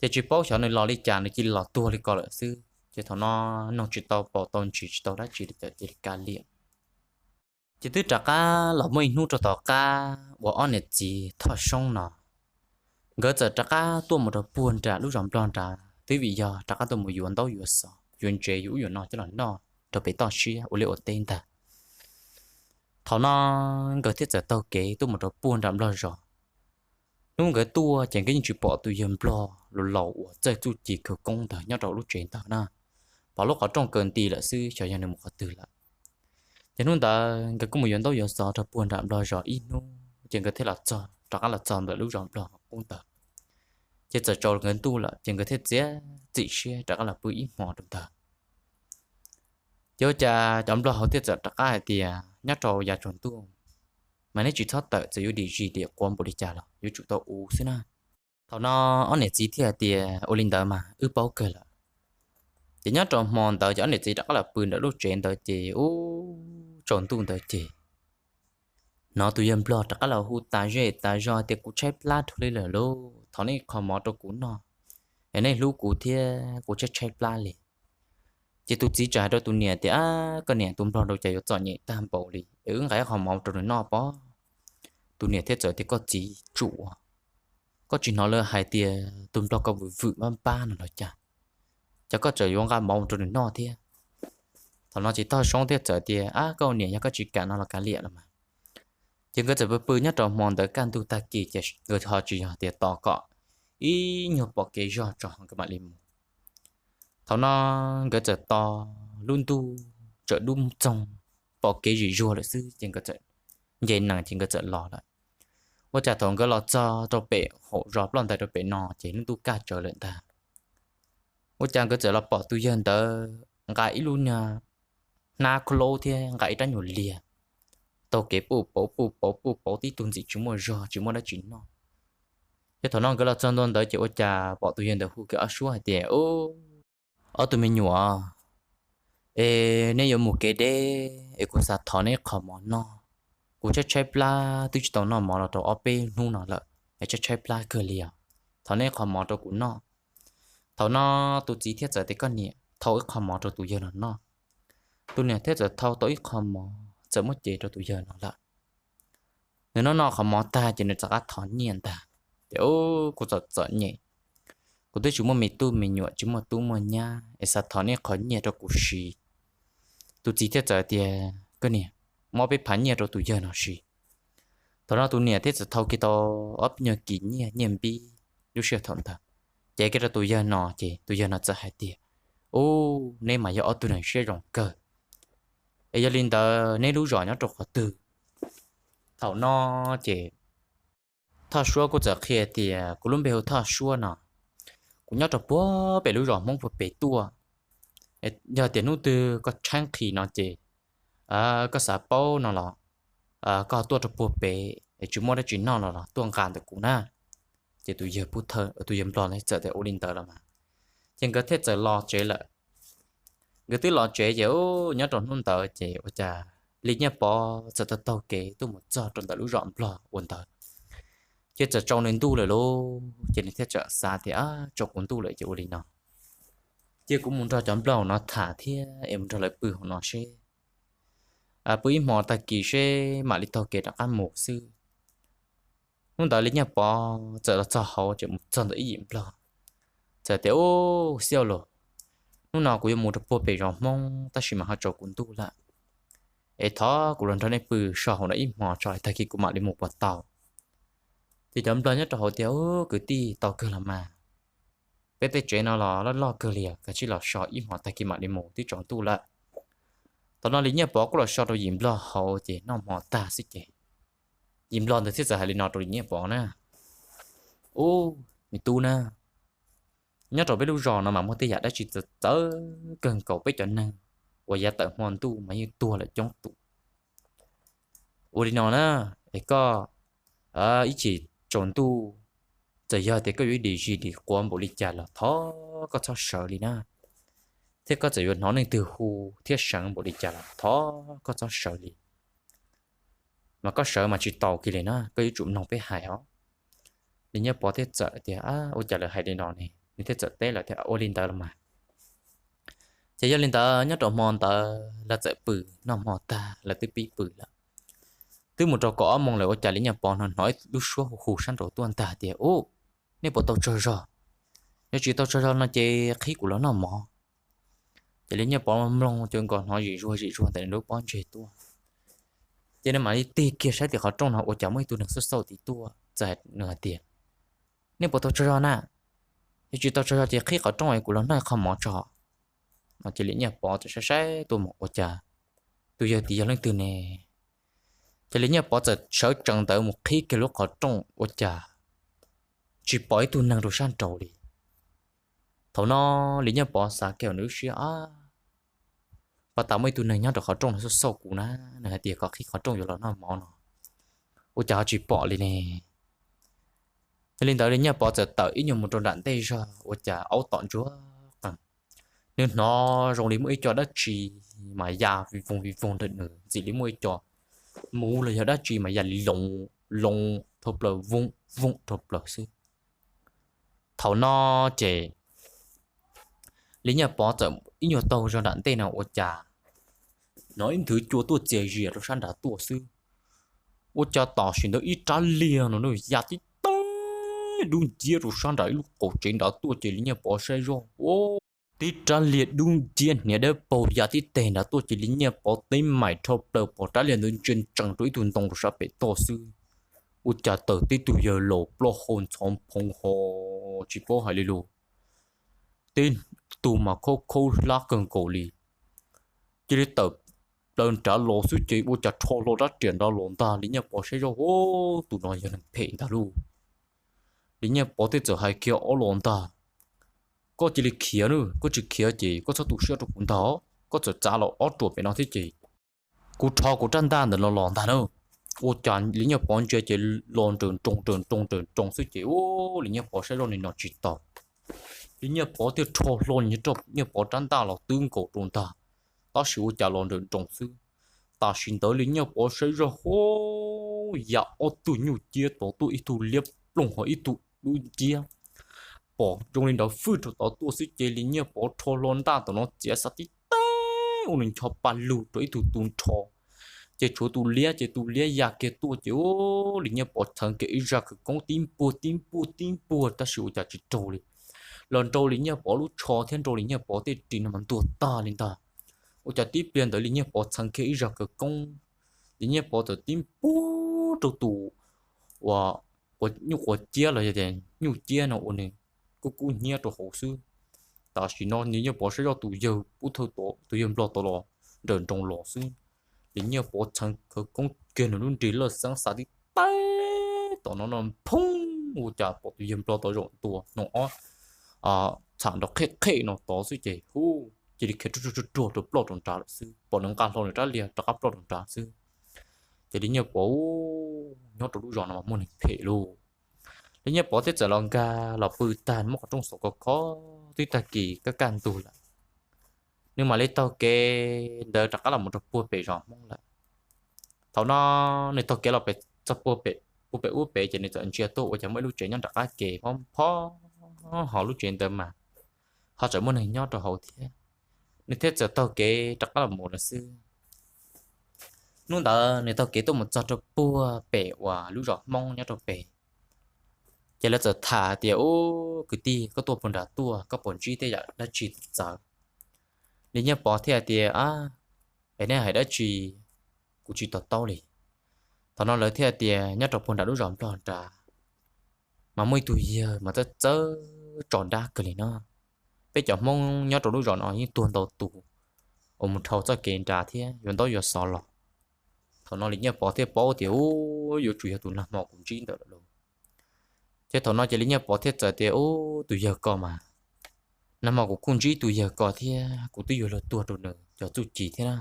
Ces tsis paub xyov nws los li cas nws cia li los tuag li ko lawm xwb. Ces thaum no noog tsis tau paus tau ntsis tsis tau dab tsi li ces cia li kav liam. Ces twb rov qab los muaj ib hnub rau tom qab uas ob niam txiv Thoj Soob no nkawd txawm rov qab tuaj mus rau puag nram lub zos nplog nrad twb vim yog rov qab tuaj mus yuav ntaub yuav xov, yuav ntsev yuav ub yuav no coj los noj rau pem toj siab ua liaj ua teb ntag. Thaum no nkawd thiaj txawm taug kev tuaj mus rau puag nram nplog zos. Hnub nkawd tuaj ces nkawd yeej tsis pom tus yawg nplog laus laus uas txawj txuj ci khawv koob ntawd nyob rau lub tsev ntawd na. Pom lub qhov rooj kaw nti lawm xwb xyov yog nws mus qhov twg lawm. Ces hnub ntawd nkawd kuj mus yuav ntaub yuav xov rau puag nram nplog zos ib hnub ces nkawd thiaj los txog, rov qab los txog ntawm lub zos nplog qub ntawd. Ces txawm tsaus nkawd ntuj lawm ces nkawd thiaj txiav txim siab rov qab los pw ib hmo rau ntawd. Ces ua cas cov nplog hauv thiaj txawm rov qab hais tias nyob rau yav tsaus ntuj mas neb tsis txhob tawm, txawm yuav dim zis dim quav npaum li cas los yuav tsum tau ua xwb na. Thaum no ob niam txiv thiaj hais tias ua li ntawd mas wb paub kawg lawm. Ces nyob rau hmo ntawd ces ob niam txiv rov qab los pw ntawm lub tsev ntawd ces ub tsaus ntuj ntawd ces hnov tus yawg nplog rov qab los hu tas zej tas zog tias kuv tshaib plab dhau li lawm lauj, thov nej qho mov rau kuv noj, es nej hlub kuv thiab kuv tshaib tshaib plab li. Ces tus txiv txawm hais rau tus niam tias, Ab, koj niam, tus nplog no cas yuav txom nyem tag npaum li es wb nqa ib qho mov rau nws noj pob. Tus niam thiaj txawm tias, Koj txiv, tsum, koj tsis hnov lawv hais tias tus nplog ko vwm vwm npab npab no los cas? Cas koj txawm yuav nqa mov rau nws noj thiab? Thaum no ces Thoj Soob thiaj txawm tias, Ab, koj niam, yog koj tsis kam no los kav liam los mas. Ces nkawd txawm pw pw nyob rau hmo ntawd kaj ntug tag kis ces nkawd ho tsis yog tias tos kom ib nyuag pom kev zog tso nkawd mam li mus. Thaum no nkawd txawm tos lub ntuj tsaus dub txoog, pom kev zim zuag lawm xwb ces nkawd txawm nce nees ces nkawd txawm los lawm. Ua cas thaum nkawd los txog rau pem hauv zos ploj ntais rau pem no ces lub ntuj kaj tsawv lawm ntag. Ua cas nkawd txawm los pom tus yawg ntawd nqa ib lub niag hnab khaub hlaub thiab nqa ib rab nyuag liag, taug kev puj pauv puj pauv puj pauv tib tug ntxim tsis muaj zog tsis muaj dab tsi noj. Ces thaum no nkawd los txog ntua ntawd ces ua cas pom tus yawg ntawd hu kiag ob suab hais tias, Ob tug me nyuam, es neb yuav mus kev deb es kuv xav thov neb qho mov noj. Kuv tshaib tshaib plab twb tsis tau noj mov los rau ob peb hnub no lawm es tshaib tshaib plab kawg li os. Thov neb qho mov rau kuv noj. Thaum no tus txiv thiaj txawm tias, Koj niam, thau ib qho mov rau tus yawg no noj. Tus niam thiaj txawm thau tau ib qho mov txawm muab cev rau tus yawg no lawm. Nws noj noj qhov mov tag ces nws txawm qab thov nyiaj ntag. Ces, Ub, kuv txom txom nyem, kuv twb tsis muaj me tub me nyuam, tsis muaj tub muaj nyab es xav thov neb qhov nyiaj rau kuv siv. Tus txiv thiaj txawm tias, Koj niam, muab peb phav nyiaj rau tus yawg no siv. Thaum no tus niam thiaj txawm thau kiag tau ob nyuag kis nyiaj, nyiaj npib lub sij hawm thaum ntawd, cev kiag rau tus yawg no ces tus yawg no txawm hais tias, Ub, neb mas yog ob tug neeg siab zoo kawg. Es yog li ntawd neb lub zos nyob rau qhov twg? Thaum no ces Thoj Suab kuj txawm qhia tias, Kuv lub npe hu Thoj Suab no, kuv nyob rau puag pem lub zos Hmoob puag pem tuaj. Yog tias hnub twg koj tshaib nqhis no ces koj xav paub no los koj tuaj rau puag pem es tsis muaj dab tsi noj no los tuaj nqa ntawm kuv na. Ces tus yawg pub thawj, tus yawg nplog ntawd txawm tias ua li ntawd los mas, ces nkawd thiaj txawm los tsev lawm. Nkawd twb los tsev ces nyob rau hnub ntawd ces ua cas Li Nyiaj Pov txawm taug taug kev tuaj mus txog rau ntawm lub zos nplog ua ntawd, ces txawm tsaus nws ntuj lawm lauj. Ces nws thiaj txawm xav tias, Tsaus kuv ntuj lawm ces ua li no, cia kuv mus nrog cov nplog no tham thiab es mus nrog lawv pw hauv no seb, pw ib hmo tag kis seb mam li taug kev rov qab mus xwb. Hnub ntawd Li Nyiaj Pov txawm los txog hauv ces mus txog ntawm ib yim nplog, txawm tias, Ub, xiauj los, hnub no kuv yuav mus rau puag pem zos Hmoob tab sis mas ho tsaus kuv ntuj lawm, es thov kuv los nrog nej pw so hauv no ib hmo tso es tag kis kuv mam li mus puas tau? Ces cov nplog nyob rau hauv tias, Ub, kwv tij, tau kawg los mas, peb tej tsev no los loj loj kawg li, kav tsij los so ib hmo tag kis mam li mus, twb tsaus ntuj lawm. Thaum no Li Nyiaj Pov kuj los so rau yim nplog hauv ces noj hmo tag xwb ces yim nplog ntawd thiaj txawm hais li no rau Li Nyiaj Pov na, Ub, me tub na, nyob rau peb lub zos no mas muaj tej yam dab tsi txawv txawv kawg nkaus, peb cov neeg uas yav tawm hmo ntuj mas yeej tuag lawm coob tus. Ua li no na, es koj ib chim tsaus ntuj, txawm yog tias koj yuav dim zis dim quav npaum li cas los thov koj txhob sawv li na, thiab koj txawm yuav hnov leej twg hu thiab seev npaum li cas los thov koj txhob sawv li, mas koj sawv mas tsis tau kiag li na, koj yuav tsum mloog peb hais os. Li Nyiaj Pov thiaj txawm tias, Ua cas lawv hais li no ne? Nws thiaj txawm teb lawv tias, Ua li ntawd los mas. Ces yog li ntawd nyob rau hmo ntawd lawv txawm pw, noj hmo tag lawv twb pib pw lawm. Twb mus rau kaum ob moos lawm ua cas Li Nyiaj Pov hnov hnov ib lub suab hu hu sab nraud tuaj ntag tias, Ub, nej puas tau tsaug zog? Yog tsis tau tsaug zog no ces qhib kuv los noj mov. Ces Li Nyiaj Pov mloog ces nkaus hnov zim zuag zim zuag ntawm nws lub pob ntseg tuaj. Ces nws mam li tig kiag saib tim qhov rooj no ua cas muaj ib tug neeg xauj xauj tim tuaj, txawm nws hais tias, Nej puas tau tsaug zog na? Yog tsis tau tsaug zog ces qhib qhov rooj es kuv los noj qho mov tso. Ces Li Nyiaj Pov txawm saib saib tuaj mus ua cas tus yawg tim yog leej twg ne? Ces Li Nyiaj Pov txawm sawv tsees ntawd mus qhib kiag lub qhov rooj ua cas tsis pom ib tug neeg rau sab nraud li. Thaum no Li Nyiaj Pov xav kiag nws lub siab, Pab tas muaj ib tug neeg nyob rau qhov rooj no xauj xauj kuv na, nws hais tias kom qhib qhov rooj yuav los noj mov no, ua cas ho tsis pom li ne? Yog li ntawd Li Nyiaj Pov txawm tawm ib nyuag mus rau nram ntej zog ua cas aub tom ntsuag qees, nws hnov zoo li muaj ib co dab tsi mas ya vij voog vij voog nrog nws, ntxim li muaj ib co muv los yog dab tsi mas ya li loo loo dhau plaws, vooj vooj dhau plaws xwb. Thaum no ces Li Nyiaj Pov txawm ib nyuag taug zog nram ntej no ua cas hnov ib nthwv cua tuaj txias zias rau sab nrad tuaj xwb. Ua cas tam sim ntawd ib rab liag no ya tib teg dub nciab rau sab nram ib lub qaum tsev nrad tuaj ces Li Nyiaj Pov saib zoj, tib rab liag dub nciab hniav dawb paug ya tib teg nrad tuaj ces Li Nyiaj Pov teeb meem rho plaws pom rab liag ntawd ntsia ntsees rau ib tug ntoo rau sab pem toj xwb. Ua cas tawm tib tug yawg laus plaub hau ntxhov phoov ho tsis paub hais li lus, tib tug mas khaub khaub hlab kawg nkaus li. Cia li tawm plaws nrad los xwb ces ua cas rho hlo rab riam nrad los ntag. Li Nyiaj Pov saib zoj, tus no yog neeg phem ntag lauj. Li Nyiaj Pov thiaj txawm hais kiag ob los ntag, koj cia li khiav nawb, koj tsis khiav ces koj txhob tu siab rau kuv ntag, koj txawm txav los ob ruam pem no thiab ces kuv rho kuv rab ntaj ntawm no los ntag na. Ua cas Li Nyiaj Pov ntsia ces los nrawm nroos nrawm nroos nrawm nroos xwb ces ua Li Nyiaj Pov saib zoj li no tsis tau. Li Nyiaj Pov thiaj rho hlo Nyiaj Pov rab ntaj los twb nkaus rau ntag, tab sis ua cas los nrawm nroos xwb. Tam sim ntawd Li Nyiaj Pov saib zoj, hu, ya ob tug nyuj ciab tod tuaj, ib tug liab ploog ho ib tug dub nciab, pom zoo li nrad fwj rau tod tuaj xwb ces Li Nyiaj Pov rho hlo ntaj tom no txiav xa tib teg ua nws ncho pa lug rau ib tug tu nrho, ces tshuav tus liab ces tus liab ya kiag tuaj ces ua Li Nyiaj Pov txheev kiag ib zaj khawv koob tib npuag tib npuag tib npuag tab sis ua cas tsis raug li. Los nrau Li Nyiaj Pov lub tsho thiab nrau Li Nyiaj Pov tej ris no mas ntuag tag li ntag. Ua cas tib pliag ntawd Li Nyiaj Pov txheev kiag ib zaj khawv koob, Li Nyiaj Pov txawm tib npuag rau tus uas nyuj quav ciab los yog tias nyuj ciab no ua nws kub kub hnyiab rau hauv xwb. Tam sim no Li Nyiaj Pov saib zoj tus yawg pub thawj tod, tus yawg nplog tod los nrawm nroos los xwb. Li Nyiaj Pov txheev khawv koob kiag nws lub nrig laj xeeb xa tib teg tom no no phoob, ua cas pom tus yawg nplog tod zaum ntua no ob txham nrov qhej qhej no tod xwb ces hu, cia li khiav ruag ruag ruag rau ploj rau nrad lawm xwb, pom nws nqa hlo nws rab liag rov qab ploj rau nrad xwb. Ces Li Nyiaj Pov nyob rau lub zos no mas muaj neeg phem lauj. Li Nyiaj Pov thiaj txawm los nkag los pw tag, muab qhov rooj xov khov kho, twb tag kis kaj kaj ntug lawm, nws mam li taug kev ntawd rov qab los mus rau puag pem zos Hmoob lawm. Thaum no nws taug kev los pem txog puag pem, puag pem ub pem ces nws txawm ntsia tuaj ua cas muaj ib lub tsev nyob nram qab kev phob phob, ho lub tsev ntawd mas ho tseem muaj neeg nyob rau hauv thiab. Nws thiaj txawm taug kev rov qab los mus lawm xwb. Hnub ntawd nws taug kev tuaj mus txog rau puag pem uas lub zos Hmoob nyob rau pem, ces lawv txawm tham hais tias, ub, kwv tij, koj tuaj puag nrad tuaj, koj puas ntsib tej yam dab tsi txawv? Li Nyiaj Pov thiaj hais tias, ab, es nej hais dab tsi kuv tsis to taub li. Thaum no lawv thiaj hais tias nyob rau puag nram lub zos Nplog nrad mas muaj ib tug yawg mas txawj txawj tso dab kawg li no. Peb cov Hmoob nyob rau lub zos no yeej tuag ntau tus uas mus dhau txoj kev nrad thiab yuav ntaub yuav xov los. Thaum no Li Nyiaj Pov thiaj paub tias, ub, yuav tsum yog tus nag hmo kuv ntsib ntawd lawm lauj. Ces thaum no ces Li Nyiaj Pov thiaj txawm tias, ub, tus yawg ko mas, nag hmo kuv kuj ntsib tus yawg ko thiab kuv twb yuav luag tuag rau nws cov txuj ci thiab na.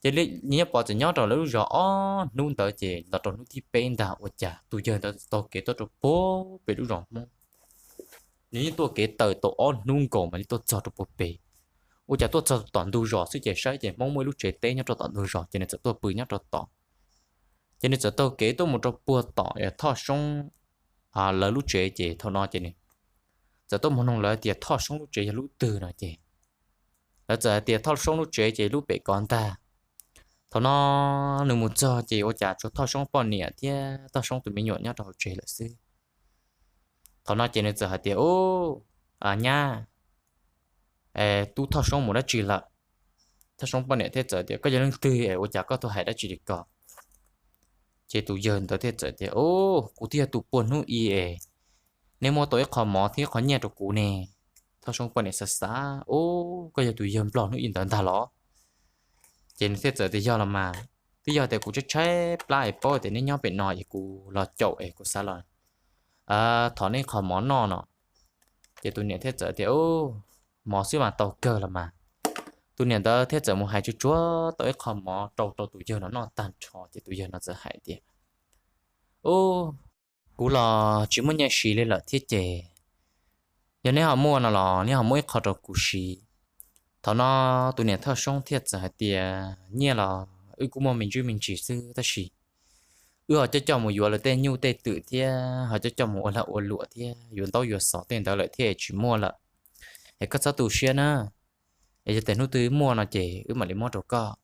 Ces Li Nyiaj Pov txawm nyob rau lawv lub zos ob hnub ntawd ces los rau hnub thib peb ntag ua cas tus yawg ntawd taug kev tuaj rau puag pem lub zos Hmoob. Nws yeej tuaj kev tawm tau ob hnub nkaus mam li tuaj txog rau puag pem. Ua cas tuaj txog tom ntug zos xwb ces saib ces Hmoob muaj ib lub tsev teb nyob rau tom ntug zos ces nws txawm tuaj pw nyob rau tom. Ces nws txawm taug kev tuaj mus rau puag tom Thoj Soob lawv lub tsev ces thaum no ces nws txawm tuaj mus noog lawv tias Thoj Soob lub tsev yog lub twg no ces lawv txawm hais tias Thoj Soob lub tsev ces lub pem ko ntag. Thaum no nws mus txog ces ua cas tshuav Thoj Soob poj niam thiab Thoj Soob tus me nyuam nyob rau hauv tsev lawm xwb. Thaum no ces nws txawm hais tias, ub, nyab, tub Thoj Soob mus dab tsi lawm? Thoj Soob poj niam thiaj txawm tias, koj yog leej twg es ua cas koj tuaj hais dab tsi li ko? Ces tus yawg ntawd thiaj txawm tias, ub, kuv twb yog tus puag hnub i es neb muab tau ib qho mov thiab ib qho nyiaj rau kuv ne. Thoj Soob poj niam xav xav, ub, koj yog tus yawg Nplog hnub i ntawd ntag los? Ces nws thiaj txawm tias yog los mas, twb yog tias kuv tshaib tshaib plab es paub tias neb nyob pem no es kuv los caum es kuv xav los thov neb qho mov noj no. Ces tus niam thiaj txawm tias, ub, mov xwb mas tau kawg los mas. Tus niam ntawd thiaj txawm mus hais tsuag tsuag tau ib qho mov rau rau tus yawg no noj tag nrho ces tus yawg no txawm hais tias, ub, kuv los tsis muaj nyiaj siv li lawm thiab ces yog neb ho muaj no los neb ho muab ib qho rau kuv siv. Thaum no tus niam Thoj Soob thiaj txawm hais tias, nyiaj los wb kuj muaj me ntsis me ntsis xwb tab sis wb ho coj coj mus yuav lawv tej nyuj tej twm thiab ho coj coj mus ua lag ua luam thiab yuav ntaub yuav xov tej ntawd lawm thiaj tsis muaj lawm. Es koj txhob tu siab na, Yog tias hnub twg muaj no ces wb mam li muab rau koj.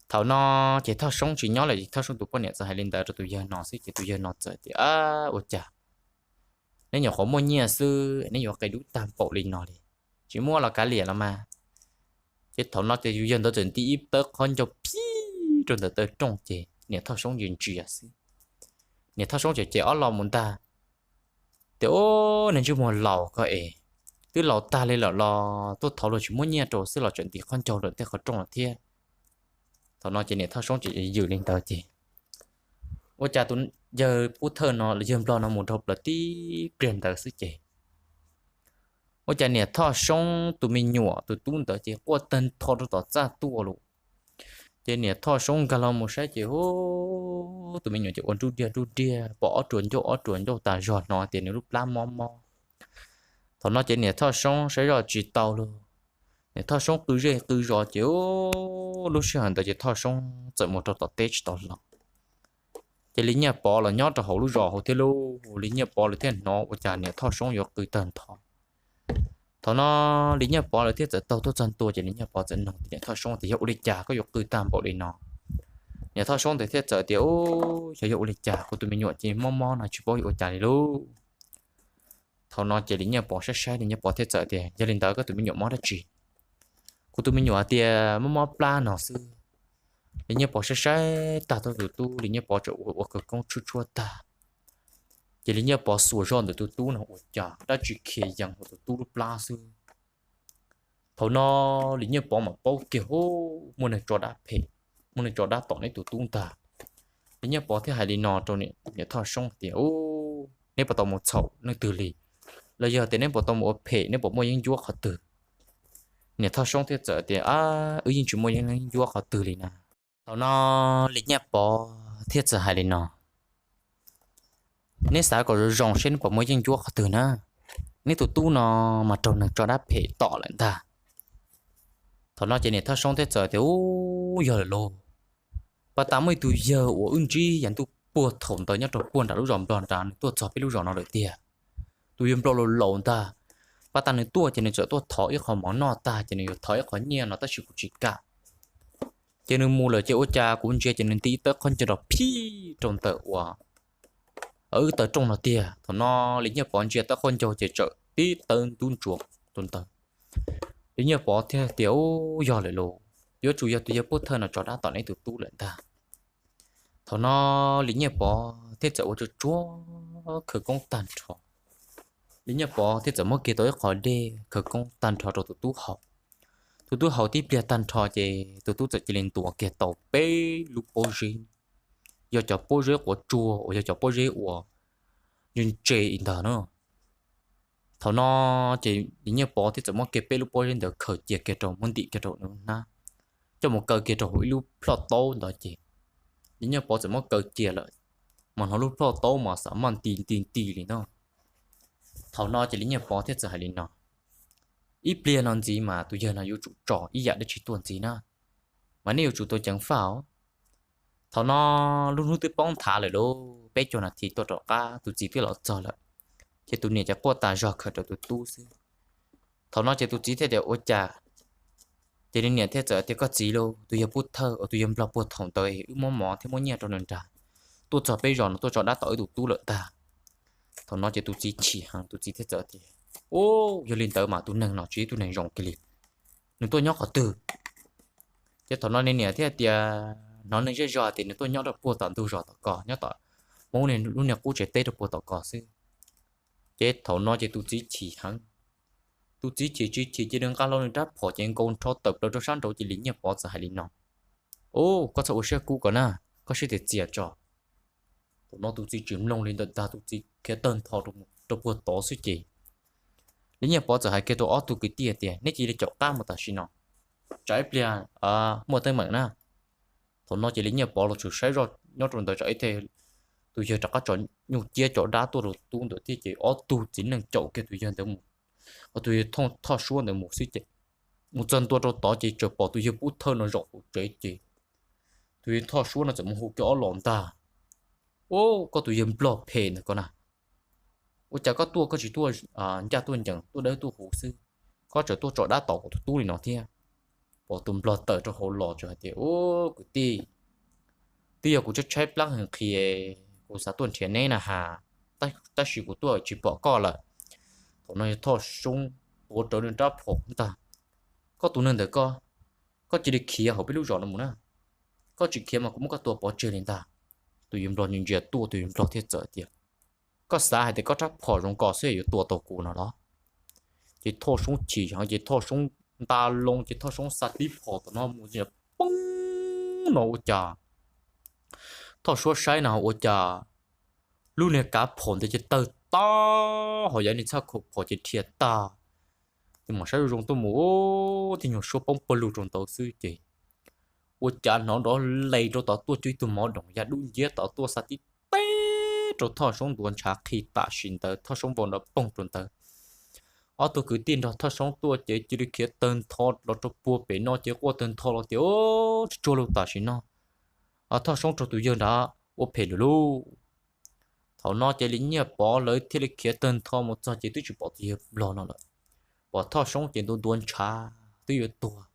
Thaum no ces Thoj Soob tsis nyob lawm, Thoj Soob tus poj niam txawm hais li ntawd rau tus yawg no xwb ces tus yawg no txawm tias, Ua cas neb nyuam qhuav muaj nyiaj xwb neb yuav qia dub tag npaum li no li? Tsis muaj los kav liam los mas. Ces thaum no ces tus yawg ntawd txawm nti ib tawb qhov ncauj phib rau ntawm taw rooj ces niam Thoj Soob ntsia ntsia xwb. Niam Thoj Soob ces ces ob lo mus ntag, tias, Ub, niag ntsej muag laus koj es, twb laus tag li lawm los tuaj thov luag tsis muab nyiaj rau xwb los tseem nti qhov ncauj lawm tej qhov rooj lawm thiab. Thaum no ces niam Thoj Soob ces yws li ntawd ces ua cas tus yawg pub thawj no, yawg nplog no mus dhau plaws tib pliag ntawd xwb ces ua cas niam Thoj Soob tus me nyuam tus tub ntawd ces quaj tag nrho rau tom txaj tuaj lauj. Ces niam Thoj Soob nkag los mus saib ces hu, tus me nyuam ces ua nruj diaj nruj diaj, pom ob ruam ncauj ob ruam ncauj tas zog, hnov tias nws lub plab mob mob. Thaum no ces niam Thoj Soob saib zoj tsis tau lauj. Niam Thoj Soob qw zej qw zos ces lub sij hawm ntawd ces Thoj Soob txawm mus rau tom teb tsis tau los. Ces Li Nyiaj Pov los nyob rau hauv lub zos hauv thiab lauj, Li Nyiaj Pov lawv thiaj hnov ua cas niam Thoj Soob yuav qw tag nrho. Thaum no Li Nyiaj Pov lawv thiaj txawm taug tuaj txog ntua ces Li Nyiaj Pov txawm nug tias niam Thoj Soob tias, Yog ua li cas koj yuav qw tag npaum li no? Niam Thoj Soob ntawd thiaj txawm tias, Ub, xyov yog ua li cas kuv tus me nyuam ces mob mob no tsis paub yuav ua cas li lauj. Thaum no ces Li Nyiaj Pov saib saib, Li Nyiaj Pov thiaj txawm tias, Yog li ntawd koj tus me nyuam mob dab tsi? Kuv tus me nyuam hais tias mob mob plab no xwb. Li Nyiaj Pov saib saib tag tus tub, Li Nyiaj Pov tseem ua ua khawv koob tshuab tshuab tag. Ces Li Nyiaj Pov xuas zog ntawm tus tub no ua cas dab tsi khiav yees hauv tus tub lub plab xwb. Thaum no Li Nyiaj Pov mam paub kiag, Hu, muaj neeg tso dab phem, muaj neeg tso dab tom neb tus tub ntag. Li Nyiaj Pov thiaj hais li no rau niam Thoj Soob tias, Ub, neb puas tau mus txhaum leej twg li? Los yog tias neb puas tau mus ua phem, neb puas muaj yeeb ncuab qhov twg? Niam Thoj Soob thiaj txawm tias, Ab, wb yeej tsis muaj yeeb ncuab qhov twg li na. Thaum no Li Nyiaj Pov thiaj txawm hais li no, Neb xav kom zoo zoo seb neb puas muaj yeeb ncuab qhov twg na. Neb tus tub no mas raug neeg tso dab phem tom lawm ntag. Thaum no ces niam Thoj Soob thiaj txawm tias, Ub, yog lawm lauj. Pas tas muaj ib tug yawg uas wb ntsib yav ntuj puag thaum ntawd nyob rau puag nram lub zos Nplog nrad, nws tuaj txog peb lub zos no lawm tiag. Tus yawg Nplog laus laus ntag. Pas tas nws tuaj ces nws txawm tuaj thov ib qho mov noj tag ces nws yuav thov ib qho nyiaj no tab sis kuv tsis kam. Ces nws mus lawm ces ua cas kuv ntsia ces nws nti ib tawb qhov ncauj rau phib rau ntawm uas wb taw rooj no tiag. Thaum no Li Nyiaj Pov ntsia tawb qhov ncauj ces txawm tib tawb ntub ntsuav rau ntawd. Li Nyiaj Pov thiaj tias, Ub, yog lawm lauj, yuav tsum yog tus yawg pub thawj no tso dab tom neb tus tub lawm ntag. Thaum no Li Nyiaj Pov thiaj txawm ua tsuag tsuag khawv koob tag nrho. Li Nyiaj Pov thiaj txawm muab kiag tau ib qho dej khawv koob tag nrho rau tus tub haus. Tus tub haus tib pliag tag nrho ces tus tub txawm cia li ntuas kiag tau peb lub pob zeb, yog cov pob zeb quav tsuag uas yog cov pob zeb uas ntse ntse ib ntag na. Thaum no ces Li Nyiaj Pov thiaj txawm muab kiag peb lub pob zeb ntawd khaws cia kiag rau, muab ntim kiag rau nws hnab, coj mus kaw kiag rau hauv ib lub plhoj taub ntawd ces Li Nyiaj Pov txawm muab kaw cia lawm, mas hnov lub plhoj taub mas xav maj nti nti nti li no. Thaum no ces Li Nyiaj Pov thiaj txawm hais li no, Ib pliag no ntxiv mas tus yawg no yuav tsum tso ib yam dab tsi tuaj ntxiv na, mas nej yuav tsum tau ceev faj os. Thaum no lub hnub twb poob nthav lawm lauj, peb caug nas this tuaj rov qab tus txiv twb los txog lawm, ces tus niam ces quaj tas zog khaws rau tus tub xwb. Thaum no ces tus txiv thiaj tias, Ua cas? Ces nws niam thiaj txawm tias, Koj txiv lauj, tus yawg pub thawj uas tus yawg nplog puag thaum ntawd wb muab mov thiab muab nyiaj rau nws nrag, tuaj txog peb zos no tuaj tso dab tom wb tus tub lawm ntag. Thaum no ces tus txiv chim heev, tus txiv thiaj txawm tias, Ub, yog li ntawd mas tus neeg no tsis yog tus neeg zoo kiag li, nws tuaj nyob qhov twg? Ces thaum no nws niam thiaj tias, Hnov neeg zej zog tias nws tuaj nyob rau puag tom ntug zos tom ko, nyob tom Hmoob lub niag qub tsev teb rau puag tom ko xwb. Ces thaum no ces tus txiv chim heev, tus txiv chim tsis chim ces nws nqa hlo nws rab phom ces nkaus nrho tawm plaws rau sab nraud ces Li Nyiaj Pov txawm hais li no, Ub, koj txhob ua siab kub ko na, koj siab tiag txias tso. Thaum no tus txiv tsis mloog li ntawd ntag, tus txiv khiav tawg ntho rau puag tod xwb ces Li Nyiaj Pov txawm hais kiag rau ob tug kwv tij tias, Neb cia li caum qab mus tam sim no, tsam ib pliag muaj teeb meem na. Thaum no ces Li Nyiaj Pov los tsuas saib zoj nyob rau ntawd tsam ib teg tus yawg rov qab tso nyuj ciab cov dab tuaj rau tub ntawd thiab ces ob tug txiv neej caum kiag tus yawg ntawd mus, tus yawg Thoj Suab ntawd mus xwb ces mus txog ntua rau tod ces txawm pom tus yawg pub thawj no zaum hauv tsev ces tus yawg Thoj Suab no txawm mus hu kiag ob los ntag, Ub, koj tus yawg nplog phem ntawm ko na, ua cas koj tuaj koj tsis tuaj ncaj tuaj ncees, tuaj dawb tuaj huv xwb? koj tseem tuaj tso dab tom kuv tus tub li no thiab. Pom tus nplog tawm rau hauv los tseem hais tias, Ub, kwv tij, twb yog kuv tshaib tshaib plab heev qhi, kuv xav tuaj nrhiav neb na has, tab sis kuv tuaj tsis pom koj lawm. Thaum no yog Thoj Soob tuav rawv nws rab phom ntag. Koj tus neeg ntawm koj, koj cia li khiav hauv peb lub zos no mus na. Koj tsis khiav mas kuv muab koj tua pov tseg li ntag. Tus yawg nplog ntsia ntsia tuaj, tus yawg nplog thiaj txawm tias, Koj xav hais tias koj rab phom zoo ko xwb yuav tua tau kuv no los? Ces Thoj Soob chim heev ces Thoj Soob nta loo ces Thoj Soob xa tib phom tom no mus poob no ua cas Thoj Soob saib no ua cas lub niag kav phom ntawd ces tawg tag, ho yav niag txhaj khaum phom ces dhia tag. Ces mam saib zoo zoo tuaj mus, tib nyuag suab poob pawg lug rau ntawd xwb ces ua cas hnov nrov les rau tom tuaj cuag ib tug mov doom ya dub nciab tom tuaj xa tib teb rau Thoj Soob ntuav ntshav qhi tam sim ntawd Thoj Soob vau nrov poog rau ntawd. Ob tug kwv tij nrog Thoj Soob tuaj ces cia li khiav tawg ntho los rau puag pem no ces quaj tawg ntho los tias, Tsuag tsuag lug tam sim no Thoj Soob raug tus yawg nrad ua phem lawm lauj. Thaum no ces Lis Nyiaj Pov lawv thiaj li khiav tawg ntho mus txog ces twb tsis pom tus yawg nplog no lawm. Pom Thoj Soob ces ntuav ntuav ntshav twb yuav tuag.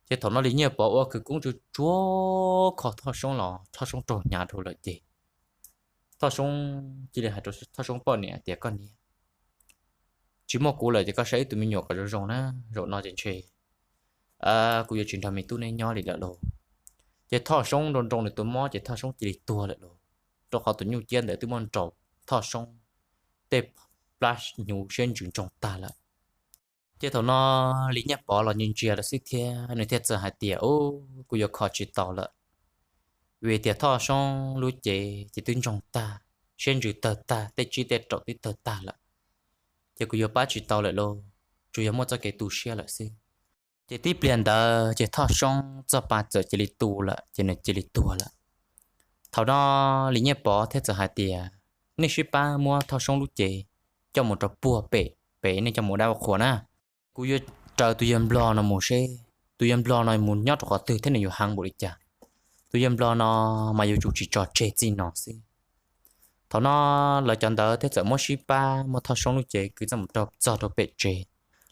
Ces thaum no Lis Nyiaj Pov ua khawv koob tsuag tsuag kho Thoj Soob los Thoj Soob raug hnyav dhau lawm ces Thoj Soob cia li hais rau Thoj Soob poj niam tias, Koj niam, tsis muaj kuv lawm ces koj saib ib tug me nyuam kom zoo zoo na, zaum no ces ntshe kuv yuav tsis nrog me tub neb nyob li lawm lauj. Ces Thoj Soob nroo nroo nws tus mob ces Thoj Soob cia li tuag lawm lauj, rau qhov tus nyuj ciab ntawd twb muab nraus Thoj Soob tej plab hnyuv siab ntsws ntsoog tag lawm. Ces thaum no Lis Nyiaj Pov los ntsia ntsia lawm xwb thiab nws thiaj txawm hais tias, Ub, kuv yuav kho tsis tau lawm, vim tias Thoj Soob lub cev ces twb ntsoog tag, siab ntsws tawg tag, tej tsib tej raum twb tawg tag lawm. Ces kuv yuav pab tsis tau lawm lauj, tsuas yog muaj txoj kev tu siab lawm xwb. Ces tib pliag ntawd ces Thoj Soob txoj pa txawm cia li tu lawm ces nws cia li tuag lawm. Thaum no Lis Nyiaj Pov thiaj txawm hais tias, Nej sib pab muab Thoj Soob lub cev coj mus rau puag pem, pem nej coj mus ua dab ua qhua na. Kuv yuav raws tus yawg nplog no mus seb tus yawg nplog no mus nyob rau qhov twg thiab nws yuav heev npaum li cas. Tus yawg nplog no mas yuav tsum tsis tso tseg txij no xwb. Thaum no lawv cov ntawd thiaj txawm muab sib pab muab Thoj Soob lub cev kwv txaj mus rau txog rau pem tsev.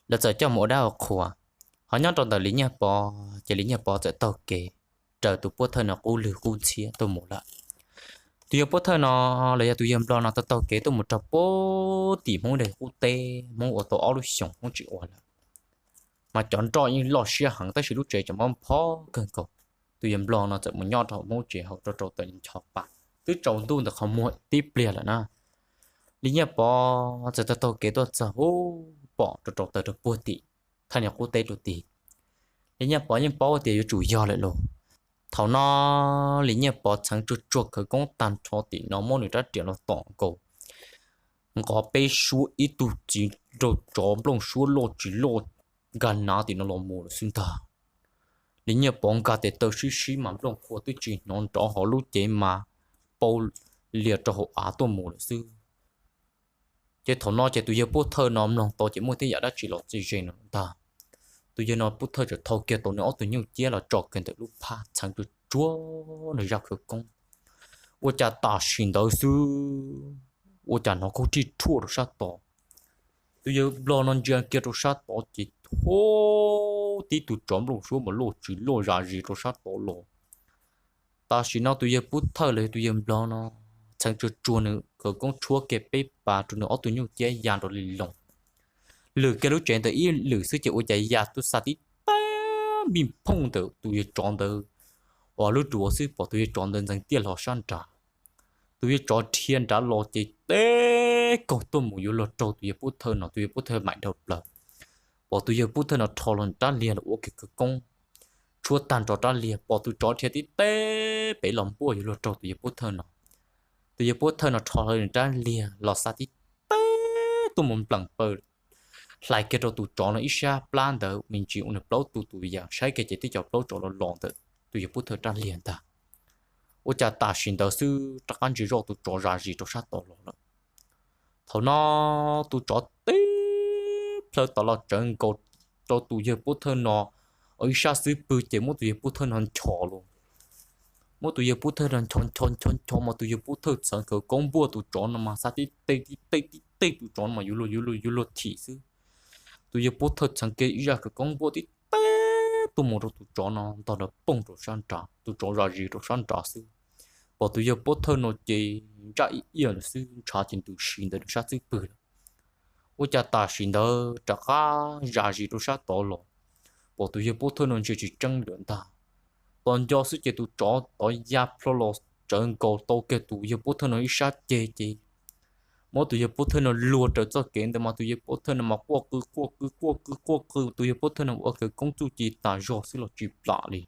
Lawv txawm coj mus ua dab ua qhua. Ho nyob rau ntawm Lis Nyiaj Pov ces Lis Nyiaj Pov txawm taug kev raws tus Pub Thawj no qub lwg qub ntxhiab tuaj mus lawm. Tus yawg Pub Thawj no los yog tus yawg nplog no tau taug kev tuaj mus rau puag tim Hmoob daim qub teb, Hmoob ua tau ob lub xyoos Hmoob tsis ua lawm. Mas cov nroj yeej loj siab heev tab sis lub tsev tseem mob phob kawg nkaus. Tus yawg nplog no txawm mus nyob rau Hmoob tsev hauv rau rau tawm ncho pa, twb tsaus ntuj ntawm qhov muag tib pliag lawm na. Lis Nyiaj Pov txawm taug taug kev tuaj txog ub pom rau rau tawm rau puag tim thaj niag qub teb rau tid. Lis Nyiaj Pov yeej paub tias yuav tsum yog lawm lauj. Thaum no Lis Nyiaj Pov txheev tsuag tsuag khawv koob tag nrho tim no muab nws rab riam los tom nkaus, nqos peb suab ib tug txiv nraug tsov nplooj suab loj tsis loj nkag nav tim no los mus lawm xwb ntag. Lis Nyiaj Pov nkag tes taw sib sib mas nplooj qhuav twb tsis hnov nrov hauv lub cev mas pau lias rau hauv av tuaj mus lawm xwb. Ces thaum no ces tus yawg Pub Thawj no mloog tau ces muaj tej yam dab tsi los txij ze no ntag. Tus yawg no Pub Thawj txawm thau kiag tau nws ob tug nyuj ciab los tso kiag ntawm lub phab txheev tsuag tsuag nws zaj khawv koob. Ua cas tam sim ntawd xwb, ua cas hnov khaub rhij rhuaj rau sab tod. Tus yawg nplog no ntsia kiag rau sab tod ces tib tug tsov nplooj suab mas loj tsis loj zam zis rau sab tod los. Tam sim no tus yawg Pub Thawj los yog tus yawg nplog no txheev tsuag tsuag nws khawv koob tshuab kiag peb pas rau nws ob tug nyuj ciab ya nrov li loos. Lwm kiag lub tsev ntawd ib lwm xwb ces ua cas ya tuaj xa tib teg npij phooj ntawm tus yawg tsov ntawd uas lub duav xwb pom tus yawg tsov ntawd ntxeev tiaj hlo sab nrad. Tus yawg tsov dhia nrad los ces teb kaug tuaj mus yuav luag raug tus yawg Pub Thawj no, tus yawg Pub Thawj maim dhau plaws. Pom tus yawg Pub Thawj no rho los rab liag los ua kiag khawv koob tshuab tag nrho rab liag, pom tus tsov dhia tib teg pem los npuaj yuav luag raug tus yawg Pub Thawj no. Tus yawg Pub Thawj no rho hlo nws rab liag los xa tib teg tuaj mus nplees paws hlais kiag rau tus tsov no ib sab plab ntawd me ntsis ua nws plaub tu tus yam saib kiag ces twb cov plaub tsov los los ntawm tus yawg Pub Thawj rab liag ntag. Ua cas tam sim ntawd xwb rov qab ntsia zoj tus tsov zam zis rau sab tod los lawm. Thaum no tus tsov teb plhaw tod los tsawv nkaus rau tus yawg Pub Thawj no ib sab xub pwg ces muab tus yawg Pub Thawj no nchos los. Muab tus yawg Pub Thawj no nchos nchos nchos nchos mas tus yawg Pub Thawj txheev khawv koob npuaj tus tsov no mas xa tib teg tib teg tib teg tus tsov no mas yuav luag yuav luag yuav luag thim xwb. Tus yawg Pub Thawj txheev kiag ib zaj khawv koob npuaj tib teg tuaj mus rau tus tsov no ntog nrov poog rau sab nrad, tus tsov zam zis rau sab nrad xwb. Pom tus yawg Pub Thawj no ces ntsaj ib iaj lawm xwb, ntshav ces ntws si ntawm nws sab xub pwg lawm. Ua cas tam sim ntawd rov qab zam zis rau sab tod los, pom tus yawg Pub Thawj no ntsia tsis tseeb lawm ntag. Tos nco xwb ces tus tsov tod ya plho los tsawv nkaus tau kiag tus yawg Pub Thawj no ib sab ceg ces muab tus yawg Pub Thawj no luag raws txoj kev ntawd mas tus yawg Pub Thawj no mas quaj qw quaj qw quaj qw quaj qw, tus yawg Pub Thawj no ua khawv koob txuj ci tas zog xwb los tsis plam li.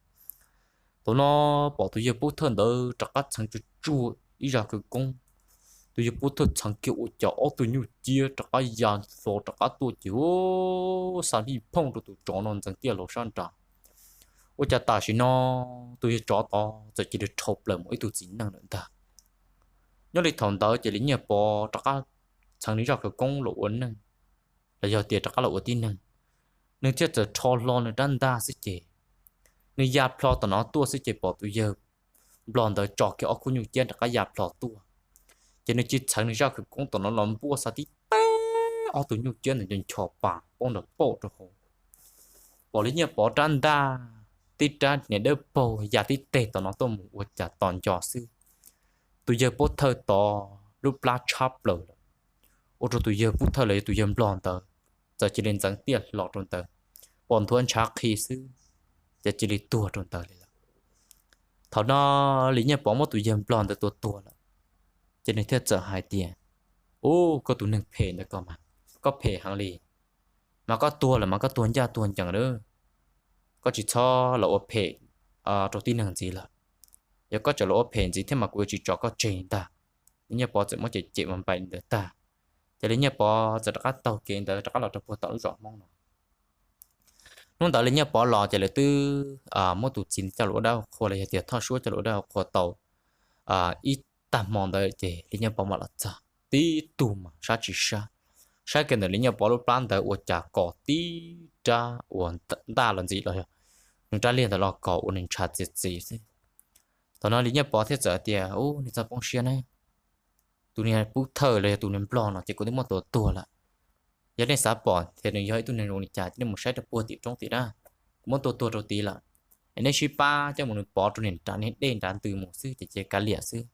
Thaum no pom tus yawg Pub Thawj ntawd rov qab txheev tsuag tsuag ib zaj khawv koob, tus yawg Pub Thawj txheev kiag ua cas ob tug nyuj ciab rov qab ya hlo rov qab tuaj ces ua xa lij phooj rau tus tsov no ntxeev tiaj hlo sab nrad. Ua cas tam sim no tus yawg tsov tod txawm cia li rhau plaws mus ib tug txiv neej lawm ntag. Nyob li thaum ntawd ces Li Nyiaj Pov rov qab txheev nws zaj khawv koob los ua neej, los yog tias rov qab los ua tib neeg. Nws thiaj txawm rho hlo nws rab ntaj xwb ces nws ya plho tom no tuaj xwb ces pom tus yawg nplog ntawd tso kiag ob khub nyuj ciab rov qab ya plho tuaj. Ces nws cia li txheev nws zaj khawv koob tom no los npuaj xa tib teg, ob tug nyuj ciab ntawd ncho ncho pas poob nrov pauj rau hauv. Pom Li Nyiaj Pov rab ntaj, tib rab niam dawb paug ya tib teg tom no tuaj mus ua cas tos nco xwb, tus yawg Pub Thawj tod lub plab tshab plaws lawm, ua rau tus yawg Pub Thawj los yog tus yawg nplog ntawd txawm cia li ntxeev tiaj hlo rau ntawd, pom nthuav ntshav qhi xwb, ces cia li tuag rau ntawd li lawm. Thaum no Li Nyiaj Pov muab tus yawg nplog ntawd tua tuag lawm, ces nws thiaj txawm hais tias, Ub, koj tus neeg phem ntawd koj mas, koj phem heev li, mas koj tuag lawm mas koj tuag ncaj tuag ncees lawm, koj tsis txhob los ua phem rau tib neeg ntxiv lawm. Yog koj tseem los ua phem ntxiv thiab mas kuv yuav tsis tso koj tseg ntag. Li Nyiaj Pov txawm muab cem cem mas npaim li ntawd tag, ces Li Nyiaj Pov txawm rov qab taug kev ntawd rov qab los rau puag tom lub zos Hmoob no. Hnub ntawd Li Nyiaj Pov los ces lawv twb muab tus txiv coj los ua dab ua qhua los yog tias Thoj Suab coj los ua dab ua qhua tau ib tag hmo ntawd ces Li Nyiaj Pov mam los txog tib tug mas sab tsis sab, saib kiag ntawm Li Nyiaj Pov lub plab ntawd ua cas kos tib rab uas ntaj los ntxiv los yog nws rab liag ntawd los kos ua nws ntshav txias txias xwb. Thaum no Li Nyiaj Pov thiaj txawm tias, Ub, nej txhob poob siab na, tus niag Pub Thawj los yog tus niag nplog no ces kuv twb muab tua tuag lawm. Yog nej xav pom tias nws yog ib tug neeg zoo li cas ces nej mus saib rau puag tim roob tim na, kuv muab tua tuag rau tid lawm. Es nej sib pab coj mus nws pov rau niag nram niag dej nrad ntws mus xwb ces cia kav liam xwb.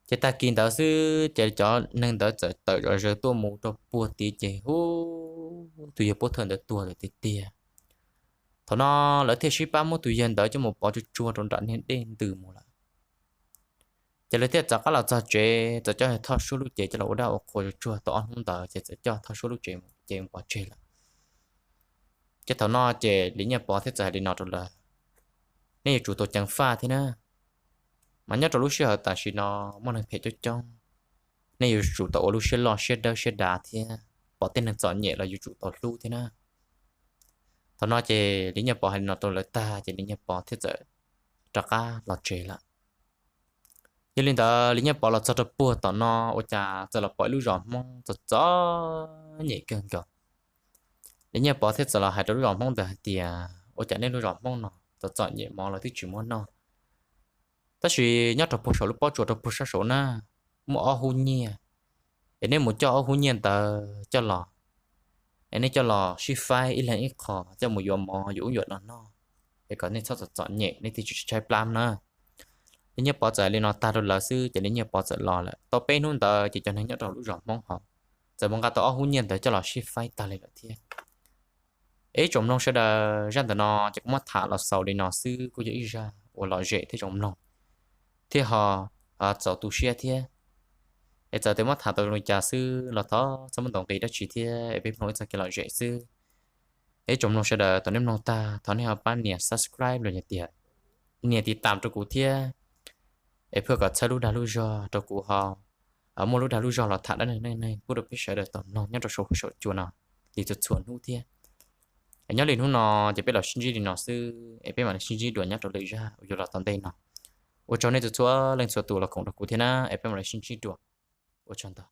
Ces tag kis ntawd xwb ces cov neeg ntawd txawm tawm zom zaws tuaj mus rau puag tid ces hu, tus yawg Pub Thawj ntawd tuag lawm tiag tiag. Thaum no lawv thiaj sib pab muab tus yawg ntawd coj mus pov tsuag tsuag rau nram niag dej ntws mus lawm. Ces lawv thiaj txawm qab los txog tsev, txawm coj Thoj Suab lub cev coj los ua dab ua qhua tsuag tsuag tau ob hnub ntawd ces txawm coj Thoj Suab lub cev mus ces mus pov tseg lawm. Ces thaum no ces Li Nyiaj Pov thiaj txawm hais li no rau lawv, nej yuav tsum tau ceev faj thiab na, mas nyob rau lub sij hawm tam sim no muaj neeg phem coob coob, nej yuav tsum tau ua lub siab loj siab dawb siab dav thiab pom tej neeg txom nyem los yuav tsum tau hlub thiab na. Thaum no ces Li Nyiaj Pov hais li no rau lawv tag ces Li Nyiaj Pov thiaj txawm rov qab los tsev lawm. Yog li ntawd Li Nyiaj Pov los txog rau puag tom no ua cas txawm los pom ib lub zos Hmoob txom txom nyem kawg nkaus. Li Nyiaj Pov thiaj txawm los hais rau lub zos Hmoob ntawd hais tias, ua cas nej lub zos Hmoob no txom txom nyem mov los twb tsis muab noj, tab sis nyob rau puag saum lub pob tsuas rau puag sab saud na, muaj ob hub nyiaj, es nej mus coj ob hub nyiaj ntawd coj los, es nej coj los sib faib ib leeg ib qho coj mus yuav mov yuav ub yuav no noj, es kom nej txhob txom txom nyem nej thiaj tsis tshaib plab na. Li Nyiaj Pov txawm hais li no tag rau lawv xwb ces Li Nyiaj Pov txawm los lawm. Tau peb hnub ntawd ces cov neeg nyob rau lub zos Hmoob hauv txawm mus nqa tau ob hub nyiaj ntawd coj los sib faib tag li lawm thiab. Es ib tsoom mloog sawv daws, zaj ntawm no ces kuv muab tham los xaus li no xwb, kuj yog ib zaj uas lom zem thiab zoo mloog thiab ho txaus tu siab thiab. Es txawm tias muab tham tau zoo li cas xwb los thov txhob muab ntaus nqi dab tsi thiab, es peb mloog ib txoj kev lom zem xwb. Es ib tsoom mloog sawv daws, thaum nej mloog tag thov nej ho pab nias subscribe los yog tias nias tiv tam rau kuv thiab, es phaj kom txhawb lub dag lub zog rau kuv ho muaj lub dag lub zog los tham dab neeg neej neeg pub rau peb sawv daws tau mloog nyob rau saum huab saum cua no li txhua txhua hnub thiab. Es nyob li hnub no ces peb los sib ntsib li no xwb, es peb mam li sib ntsib dua nyob rau lwm zaj uas yuav los tom ntej no. Ua tsaug nej txhua txhua leej txhua tus los koom rau kuv thiab na, es peb mam li sib ntsib dua. Ua tsaug ntau.